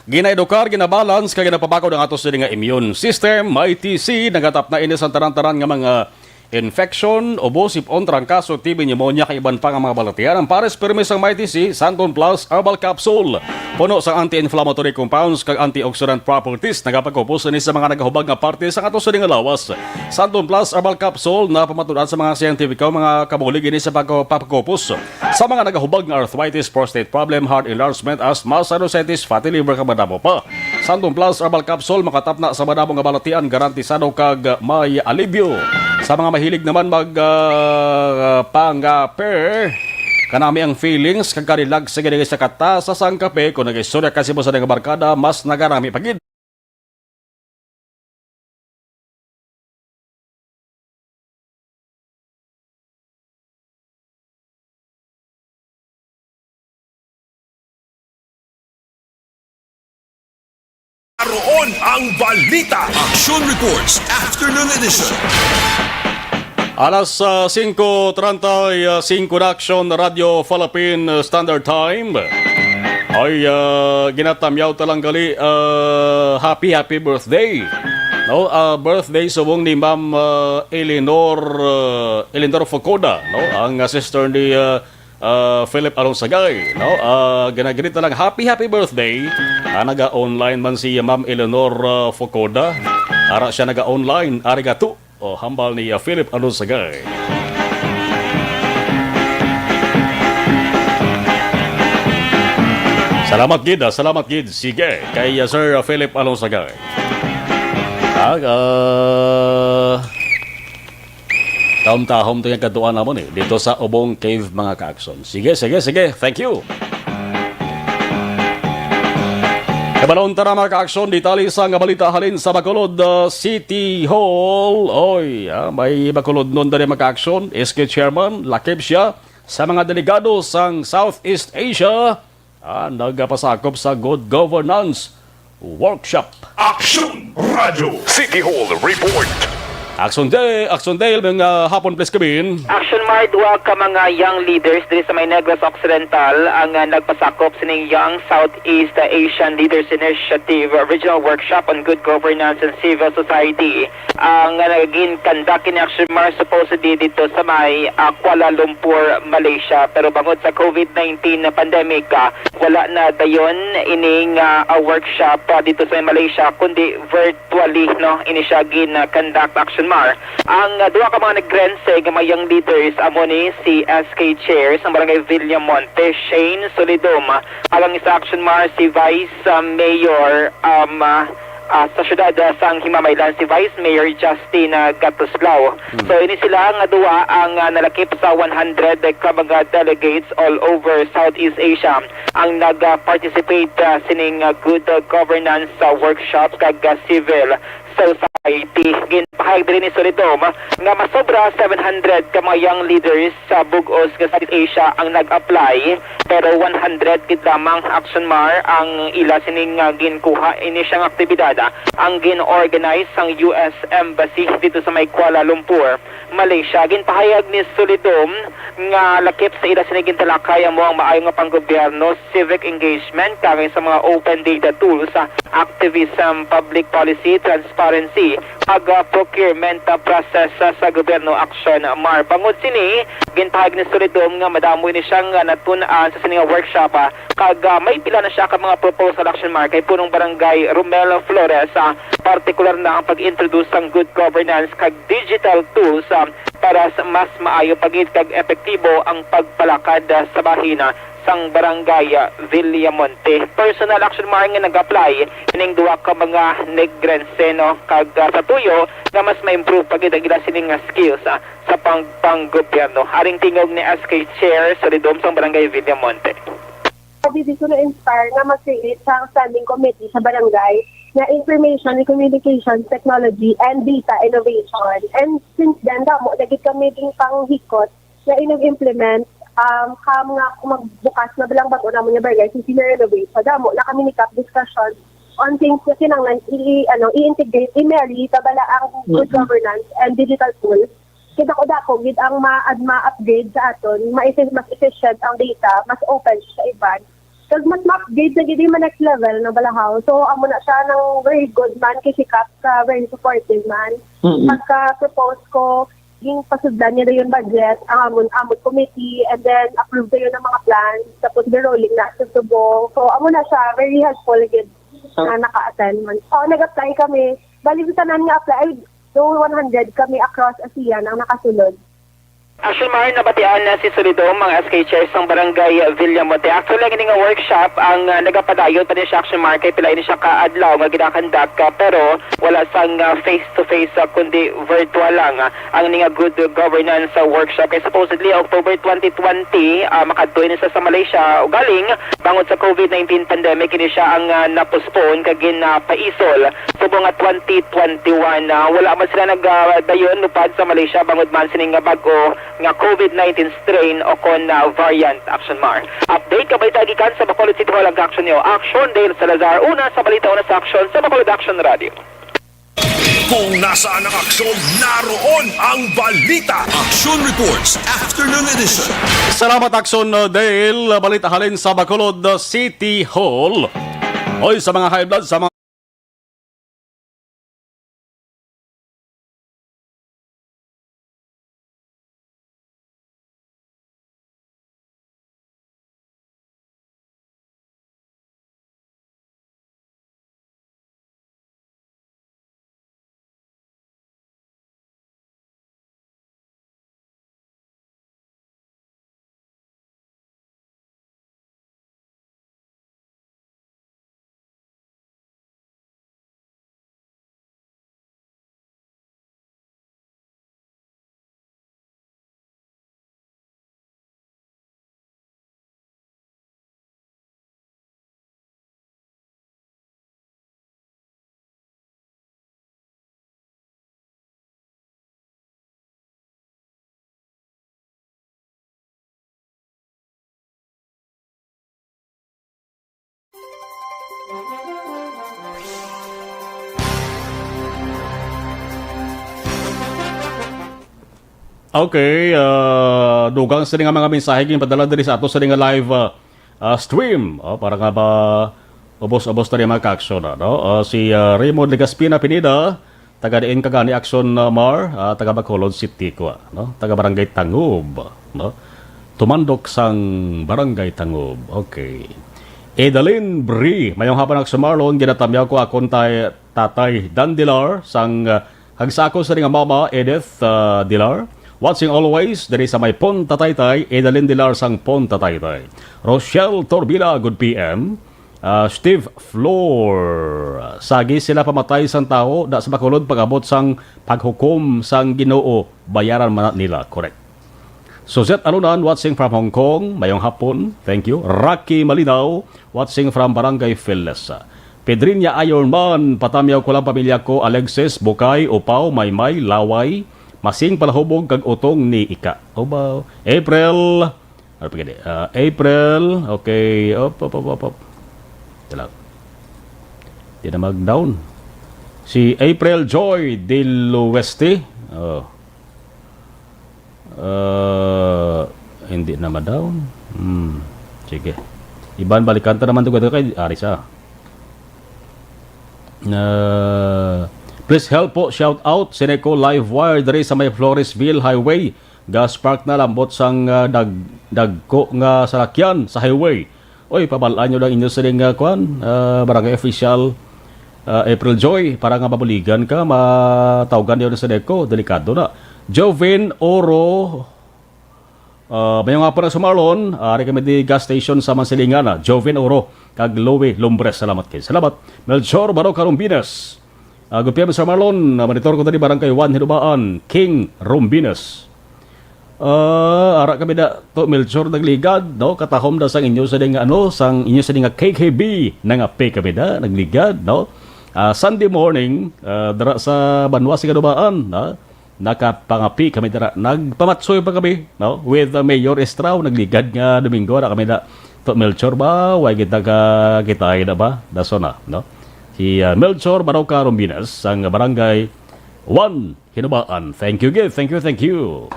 Ginaedukar, ginabalance, kag ginapabakod ang ato sini nga immune system. Mighty C, nagatapna ini sa tanan-tanan nga mga infection, ubo, sip-on, trangkaso, T B, pneumonia, kag iban pa nga mga balatian. Ang pares pirmi sang Mighty C, Santon Plus Herbal Capsule. Puno sang anti-inflammatory compounds kag antioxidant properties. Nagapagkupos ini sa mga nagahubag nga parte sa ato sini nga lawas. Santon Plus Herbal Capsule, napamatud-an sa mga siyentipiko, mga kabulig ini sa pagkupos sa mga nagahubag nga arthritis, prostate problem, heart enlargement, asthma, sinusitis, fatty liver, kag madamo pa. Santon Plus Herbal Capsule makatapna sa madamo nga balatian, garantisado kag may alibyo. Sa mga mahilig naman mag, ah, pangape, kanami ang feelings kag ka-relax sa gini sa katasa sang kape. Kung nag-istorya ka sa imo sa mga barkada, mas nagarami pa gid. Aroon ang balita. Action Reports, Afternoon Edition. Alas, ah, singko treinta y cinco na, Action Radio Philippine Standard Time. Ay, ah, ginatamyaw ta lang gali, ah, happy, happy birthday. No, ah, birthday subong ni Ma'am, ah, Eleanor, ah, Eleanor Focoda, no? Ang, ah, sister ni, ah, ah, Philip Alonsagay, no? Ah, ginagrita lang, "Happy, happy birthday." Ah, naga-online man si Ma'am Eleanor, ah, Focoda. Ara siya naga-online, arigato. O, hambal ni, ah, Philip Alonsagay. Salamat gid, ah, salamat gid. Sige, kay, ah, Sir, ah, Philip Alonsagay. Ah, ah, tahom-tahom to yung kaduan namon eh, dito sa Ubong Cave, mga ka-action. Sige, sige, sige. Thank you. Kabalon ta na, mga ka-action, detalye sa nga balita halin sa Bacolod, uh, City Hall. Oy, ah, may Bacolodnon dali, mga ka-action. S K Chairman, lakip siya sa mga delegado sang Southeast Asia. Ah, nagapasakop sa Good Governance Workshop. Action Radio City Hall Report. Action Day, Action Day, mga hapon, please, Kevin. Action Mar, duha ka mga young leaders diri sa may Negros Occidental ang, ah, nagpasakop sining Young Southeast Asian Leaders Initiative Regional Workshop on Good Governance and Civil Society. Ang, ah, naging conduct ni Action Mar supposedly dito sa may, ah, Kuala Lumpur, Malaysia. Pero bangod sa COVID nineteen na pandemic, ah, wala na dayon ining, ah, ah, workshop, ah, dito sa Malaysia, kundi virtually, no, ini siya gin, ah, conduct, Action Mar. Ang, ah, duha ka mga nagrense nga mga young leaders, amo ni si S K Chair sa Barangay Villamonte, Shane Solidum, alang isa, Action Mar, si Vice, ah, Mayor, um, ah, ah, sa siyudad, ah, sang Himamaylan, si Vice Mayor Justin, ah, Gatuslao. Hmm. So, ini sila nga duha ang, ah, nalakip sa one hundred ka mga delegates all over Southeast Asia ang nag-participate, ah, sining, ah, good, ah, governance, ah, workshop kag, ah, civil society. Ginpahayag diri ni Solidum nga masobra seven hundred ka mga young leaders sa bug-os nga Southeast Asia ang nag-apply, pero one hundred gid lamang, Action Mar, ang ila sining, ah, ginkuha. Ini siya nga aktibidad, ah, ang gin-organize sang U S Embassy dito sa may Kuala Lumpur, Malaysia. Ginpahayag ni Solidum nga lakip sa ila sini gintalakay amo ang maayo nga panggobyerno, civic engagement, kaangay sa mga open data tools, ah, activism, public policy, transparency, pag, ah, procurement, ah, process, ah, sa gobyerno, Action Mar. Bangod sini, gintahag ni Solidom nga madamo ini siyang, ah, natun-an sa sini nga workshop, ah, kag, ah, may pila na siya ka mga proposal, Action Mar, kay punong barangay Romel Flores, ah, partikular na ang pag-introduce sang good governance kag digital tools, ah, para sa mas maayo pa gid kag epektibo ang pagpalakad, ah, sa bahin, ah, sang Barangay, ah, Villamonte. Personal, Action Mar, nga nag-apply ining duha ka mga Negrense, no? Kag, ah, sa tuyo nga mas ma-improve pa gid ang ila sining nga skills, ah, sa pang-, panggobyerno. Aring tingog ni S K Chair Solidom sang Barangay Villamonte. Sabi dito, na-inspire nga mag-create sa standing committee sa barangay nga Information and Communication Technology and Data Innovation. And since then, damo na gid kami ding panghikot nga inag-implement, um, kam nga kung magbukas na lang bag-o namon nga barangay, since renovate. So, damo na kami ni Kap discussion on things nga kinahanglan i-, ano, i-integrate, i-marry pa bala ang good Mm-mm. governance and digital tools. Kay dako-dako gid ang ma-, ma-upgrade sa aton, ma-effi-, mas efficient ang data, mas open siya sa iban. Kag mas ma-upgrade na gid yung next level ng balahaw. So, amo na siya nang very good man kay si Kap, ka very supportive man. Mm-mm. Pagka-propose ko, ging pasudlan niya dayon budget, ang amon, amon committee, and then approve dayon ang mga plans. Tapos, the rolling na sa subong. So, amo na siya, very helpful gid Ah. na naka-attend man. Oh, nag-apply kami. Bali, sa tanan nga apply, ay, do one hundred kami across ASEAN ang nakasulod. Action Mar, nabatian na si Solidom, ang S K Chair sang Barangay Villamonte. Actually, ang ini nga workshop, ang, ah, nagapadayon pa ni siya, Action Mar, kay pila ini siya ka adlaw nga ginakandak, ah, pero wala sang, ah, face-to-face, ah, kundi virtual lang, ah, ang ini nga good governance, ah, workshop. Kay supposedly, October twenty twenty, ah, makadto ini sa, sa Malaysia. Ugaling, bangod sa covid nineteen pandemic, ini siya ang, ah, na-postpone kag ginapaisol subong nga twenty twenty-one. Ah, wala man sila nag, ah, dayon lupad sa Malaysia bangod man sining nga bag-o nga covid nineteen strain o kon, ah, variant, Action Mar. Update ka balita gikan sa Bacolod City Hall, ang aksyon niyo, Action Dale Salazar, una sa balita, una sa aksyon sa Bacolod Action Radio. Kung nasaan ang aksyon, naroon ang balita. Action Reports, Afternoon Edition. Salamat, Action, uh, Dale. Balita halin sa Bacolod, uh, City Hall. Oy, sa mga high blood, sa mga Okay, ah, dugang sini nga mga mensahe ginpadala diri sa ato sini nga live, ah, ah, stream. Oh, para nga ba ubos-ubos ta rin mga ka-aksyon, ano? Ah, si, ah, Raymond Legaspina Pineda, taga diin ka gani, Action, ah, Mar, ah, taga Bacolod City ko, no? Taga Barangay Tangob, no? Tumandok sang Barangay Tangob. Okay. Edalyn Bri, mayong hapon, Action Marlon, ginatamyaw ko akon tay-, tatay Dan Dilar, sang, ah, kag sa ako sa nga mama, Edith, ah, Dilar. Watching always, diri sa may Ponta Taytay, Edalyn Dilar sang Ponta Taytay. Rochelle Torbila, good P M. Ah, Steve Flor, sagi sila pamatay sang tawo, da sa Bacolod pag-abot sang paghukom sang Ginoo, bayaran man na nila. Correct. Suzette Alunan, watching from Hong Kong. Mayong hapon. Thank you. Rocky Malinaw, watching from Barangay Filesa. Pedrinia Ironman, patamyaw ko lang pamilya ko, Alexis, Bukay, Upaw, Maymay, Laway, Masing, Palahubog, kag Utong ni Ika. Ubaw. April, ano pa gani? Ah, April, okay. Op, op, op, op, op. Ito lang. Di na mag-down. Si April Joy Del Oeste. Oh. Ah, hindi na ma-down. Hmm. Sige. Iban, balikan ta naman to kay ari sa. Ah, Please help po, shout out, Sineco Live Wire diri sa may Floresville Highway. Ga-spark na, lambot sang, ah, dag-, dagko nga salakyan sa highway. Oy, pabal-an nyo lang inyo sining, ah, kwan, ah, barangay official, ah, April Joy, para nga mabuligan ka, matawgan niyo sa Sineco, delikado na. Joven Oro, Ah, mayong hapon na sa Marlon. Ah, ari kami di gas station sa Mansilingan, ah. Joven Oro kag Louie Lumbres. Salamat kay. Salamat. Melchor Baroca Rombinas. Ah, good P M sa Marlon. Ah, monitor ko dali Barangay one Hinubaan. King Rombinas. Ah, ara kami na to Melchor nagligad, no? Katahom na sang inyo sa ding, ano, sang inyo sa ding K K B. Nangape kami na, nagligad, no? Ah, Sunday morning, ah, dara sa Banwa sa Hinubaan, ah. Nakapangapi kami dira. Nagpamatsoy pa kami, no? With, uh, Mayor Estrao, nagligad nga Domingo, na kami na, to Melchor ba? Way kita ka, kita ay na ba? Daso na, no? Si, uh, Melchor Baroca Rombinas, sang Barangay one, Hinubaan. Thank you, Gid. Thank you, thank you.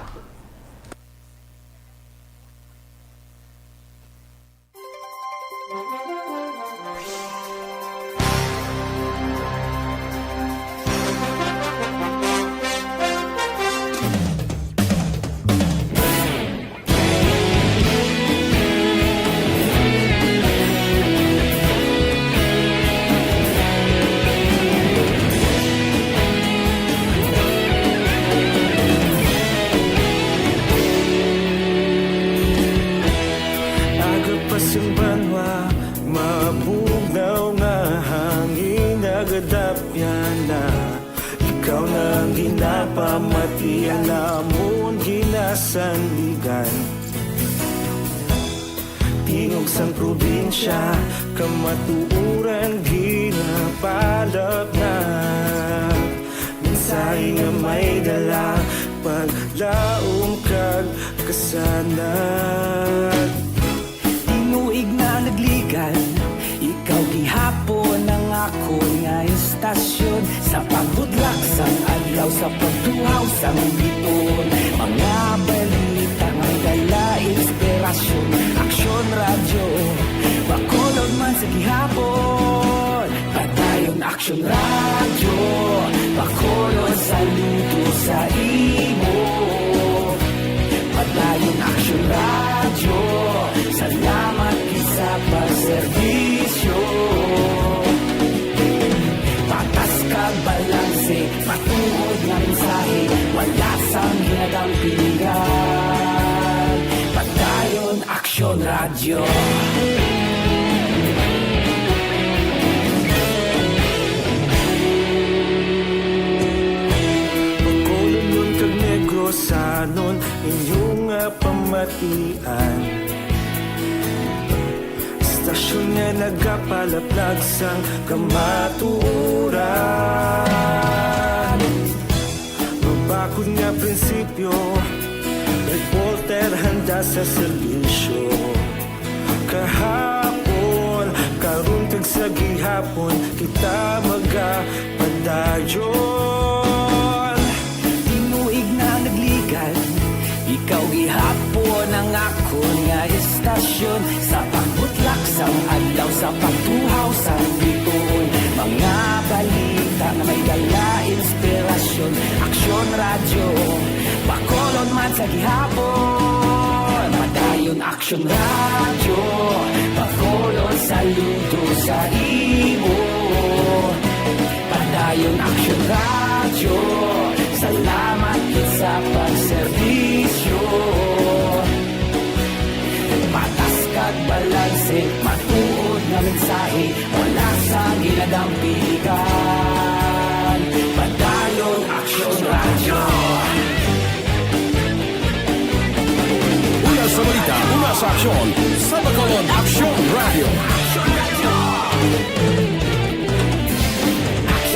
Aga pa sing banwa, mabugnaw nga hangin nagadapyan na. Ikaw na ang ginapamati, ang amon ginasandigan. Tingog sang probinsya, kamatuoran ginapalapnag. Mensahe nga may dala, paglaom kag kasanag. Tinuig na nagligad, ikaw gihapon ang akon nga istasyon. Sa pagbutlak sang adlaw, sa pagtuhaw sang bituon, mga balita nga dala inspirasyon. Aksyon Radyo, Bacolod man sa gihapon. Padayon Aksyon Radyo, Bacolod, saludo sa imo. Padayon Aksyon Radyo, salamat gid sa pagserbisyo. Patas kag balanse, matuod nga mensahe, wala sang ginadampigan. Padayon Aksyon Radyo. Bacolodnon kag Negrosanon, inyo nga pamatian. Istasyon nga nagapalaplag sang kamatuoran. Mabakod nga prinsipyo, reporter handa sa serbisyo. Kahapon, karon kag sa gihapon, kita magapadayon. Tinuig na nagligad, ikaw gihapon ang akon nga istasyon. Sa pagbutlak sang adlaw, sa pagtuhaw sang bituon, mga balita nga may dala inspirasyon. Aksyon Radyo, Bacolod man sa gihapon. Padayon Aksyon Radyo, Bacolod, saludo sa imo. Padayon Aksyon Radyo, salamat gid sa pagserbisyo. Patas kag balanse, matuod nga mensahe, wala sang ginadampigan. Padayon Aksyon Radyo. Una sa balita, una sa aksyon, sa Bacolod Aksyon Radyo.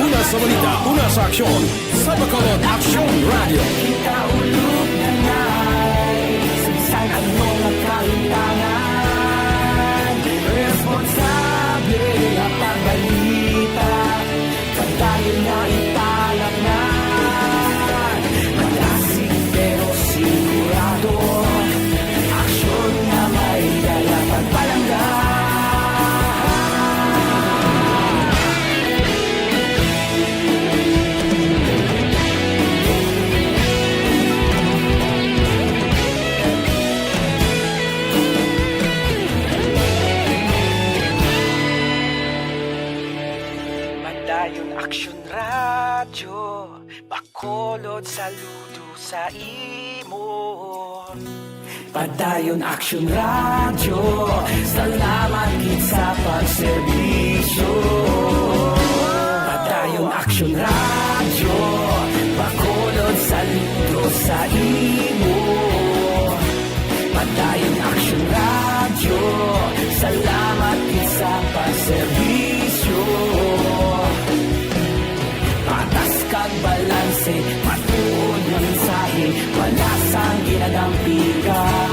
Una sa balita, una sa aksyon, sa Bacolod Aksyon Radyo. Kita ulog na na'y sagsag ang mga kahintangan. Responsable ang pagbalita, padayon na ipalapngan. Malasig pero sigurado, aksyon nga may dala pagpalangga. Saludo sa imo. Padayon Action Radio, salamat gid sa pagserbisyo. Padayon Action Radio, Bacolod, saludo sa imo. Padayon Action Radio, salamat gid sa pagserbisyo. Patas kag balanse, matuod nga mensahe, wala sang ginadampigan.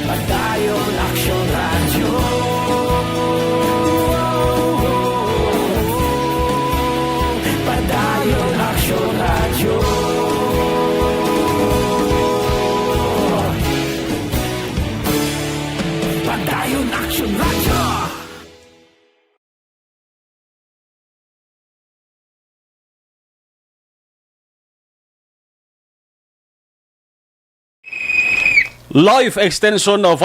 Padayon Action Radio. Padayon Action Radio. Padayon Action Radio. Life extension of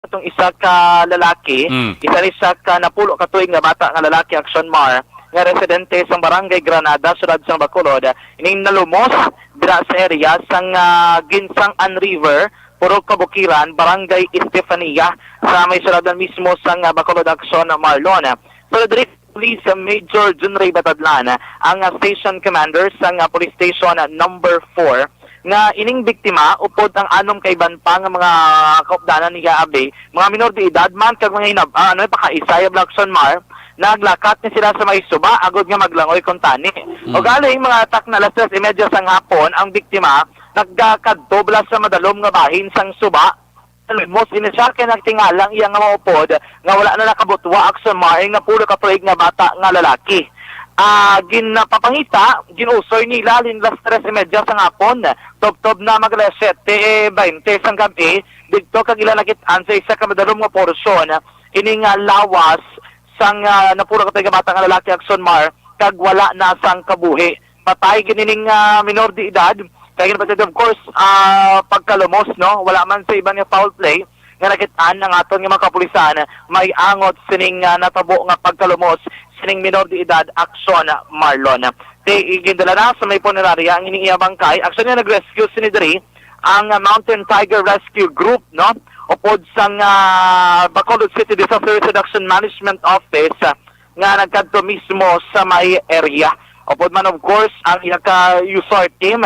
Atong isa ka lalaki, Mm. isa ni siya ka napulo ka tuig nga bata nga lalaki, Action Mar, nga residente sa Barangay Granada, siyudad sang Bacolod, ining nalumos dira sa area sang, ah, Ginsangan River, Purok Kabukiran, Barangay Estefania, sa may siyudad mismo sang, ah, Bacolod, Action Marlon. So, diri Police Major Junrey Batadlan, ang, ah, station commander sang, ah, Police Station, ah, number four, nga ining biktima, upod ang anom ka iban pa nga mga kaupdanan niya, abi, mga minor de edad man kag mga hinab-, ah, ano, pakaisay, Blackson Mar, naglakat ni sila sa may suba agod nga maglangoy kuntani. Mm. Ugaling mga takna alas tres y media sang hapon, ang biktima nagkadto bala sa madalom nga bahin sang suba. Limos ini siya kay nagtingala ang iya nga mga upod nga wala na nakabutwa, Action Mar, nga pulo ka tuig nga bata nga lalaki. Ah, ginapapangita, ginusoy nila alas tres y media sang hapon, tubtob na mag alas siyete baynte sang gab-i, didto kag ila nakit-an sa isa ka madalom nga porsyon ini nga lawas sang, ah, napulo ka tuig nga bata nga lalaki, Action Mar, kag wala na sang kabuhi. Patay gid ining, ah, minor de edad. Kay ginapatid, of course, ah, pagkalumos, no? Wala man sa iban nga foul play nga nakit-an ang aton nga mga kapulisan may angot sining, ah, natabo nga pagkalumos sining minor de edad, Action Marlon. Ti, gindala na sa may punerarya ang ining iya bangkay. Actually, nag-rescue sini diri ang, ah, Mountain Tiger Rescue Group, no? Upod sang, ah, Bacolod City Disaster Risk Reduction Management Office, ah, nga nagkadto mismo sa may area. Upod man, of course, ang iya ka user team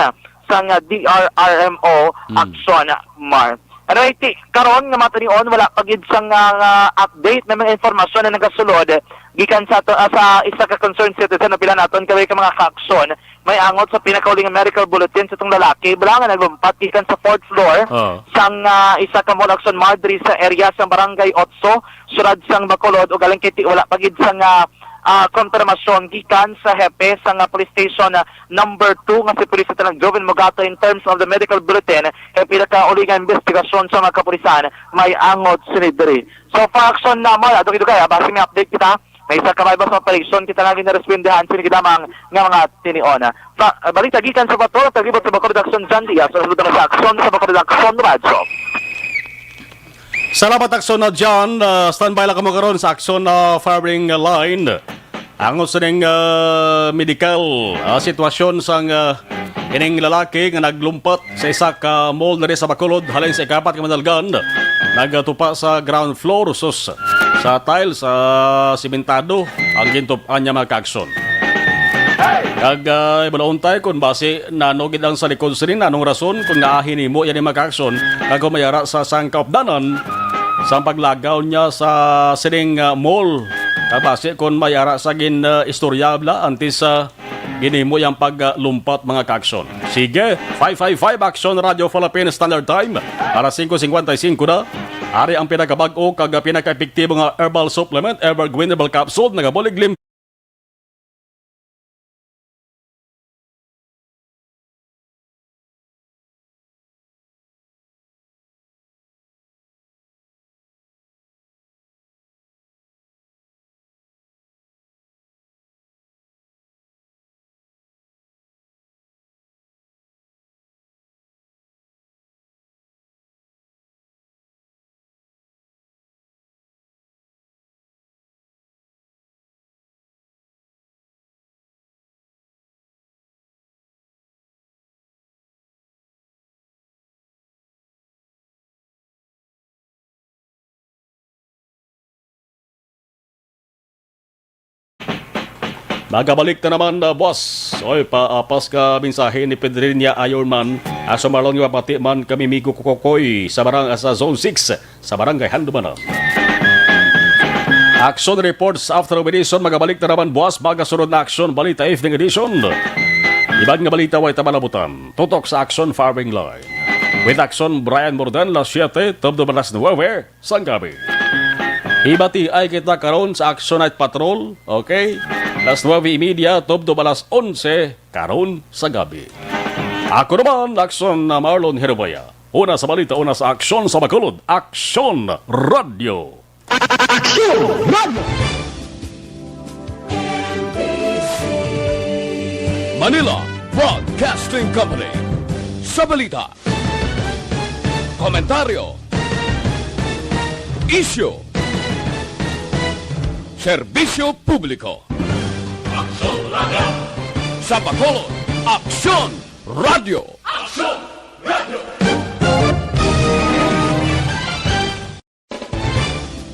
sang D R R M O Mm. Action Mar. Anyway, ti-, karon nga matinion, wala pa gid sang, ah, nga update, may mga impormasyon na nagasulod gikan sa ato, ah, sa isa ka concerned citizen, o pila naton kaway ka mga kaaksyon may angot sa pinakauli nga medical bulletin sa tong lalaki, bala nga naglumpat gikan sa fourth floor Oh. sang, ah, isa ka mall, Action Mar, diri sa area sang Barangay Otso, sulod sang Bacolod, ug alang kay ti-, wala pa gid sang, ah, ah, konfirmasyon gikan sa hepe sang, ah, police station, ah, number two nga si Police Lieutenant Joven Mogato in terms of the medical bulletin, kay pinakauli nga investigasyon sa mga kapulisan may angot sini diri. So, for action naman, adto gid kay, ah, basi may update kita. May isa ka may bus operation kita nga ginarespondihan sini gid lamang nga mga tinion. Sa, ah, balita gikan sa Bato, taglibot sa Bacolod Action, John Diaz, sa sulod naman sa Action sa Bacolod Action Radyo. Salamat, Action na John. Ah, standby lang kamo karon sa Action na firing line. Ang usa ning, ah, medical, ah, sitwasyon sang, ah, ining lalaki nga naglumpat sa isa ka mall diri sa Bacolod, halin sa ikapat ka madalgan, nagatupa sa ground floor, sus, sa tiles, sa simentado ang gintup-an niya, mga kaaksyon. Kag, ah, wala untay kung basi nano gid ang sa likod sini, nanong rason kung nga hinimo yan, mga kaaksyon, kag kung may ara sa sang kaupdanan sa paglagaw niya sa sining, ah, mall. Kag basi kung may ara sa gin, ah, istorya bala antes sa ginhimo yang paglumpat, mga kaaksyon. Sige, five five five Action Radio Philippines Standard Time. Alas singko singkwenta y singko na. Ari ang pinakabag-o kag pinakaepektibo nga herbal supplement, Evergreen Herbal Capsule, nagabulig lim- Magabalik na naman, uh, boss. Oy, paapas ka mensahe ni Pedrinia Ironman. Aso Marlon nga mapati man kami, Migo Kukokoy, sa barang, sa Zone six, sa Barangay Handumanan. Action reports after meditation. Magabalik na naman, boss. Magasunod na Action Balita Evening Edition. Iban nga balita, way tabalabutan. Tutok sa Action Firing Line. With Action Brian Morden, las siete, tubdo alas nuebe. Sang gabi. Hibati ay kita karon sa Action Night Patrol, okay? Las nuebe y media, tubdo alas onse, karon sa gabi. Ako naman, Action na Marlon Herubaya. Una sa balita, una sa aksyon sa Bacolod, Aksyon Radio. Aksyon Radio! Manila Broadcasting Company. Sa balita, komentaryo, isyu, serbisyo publiko. Aksyon Radio. Sa Bacolod, Aksyon Radio. Aksyon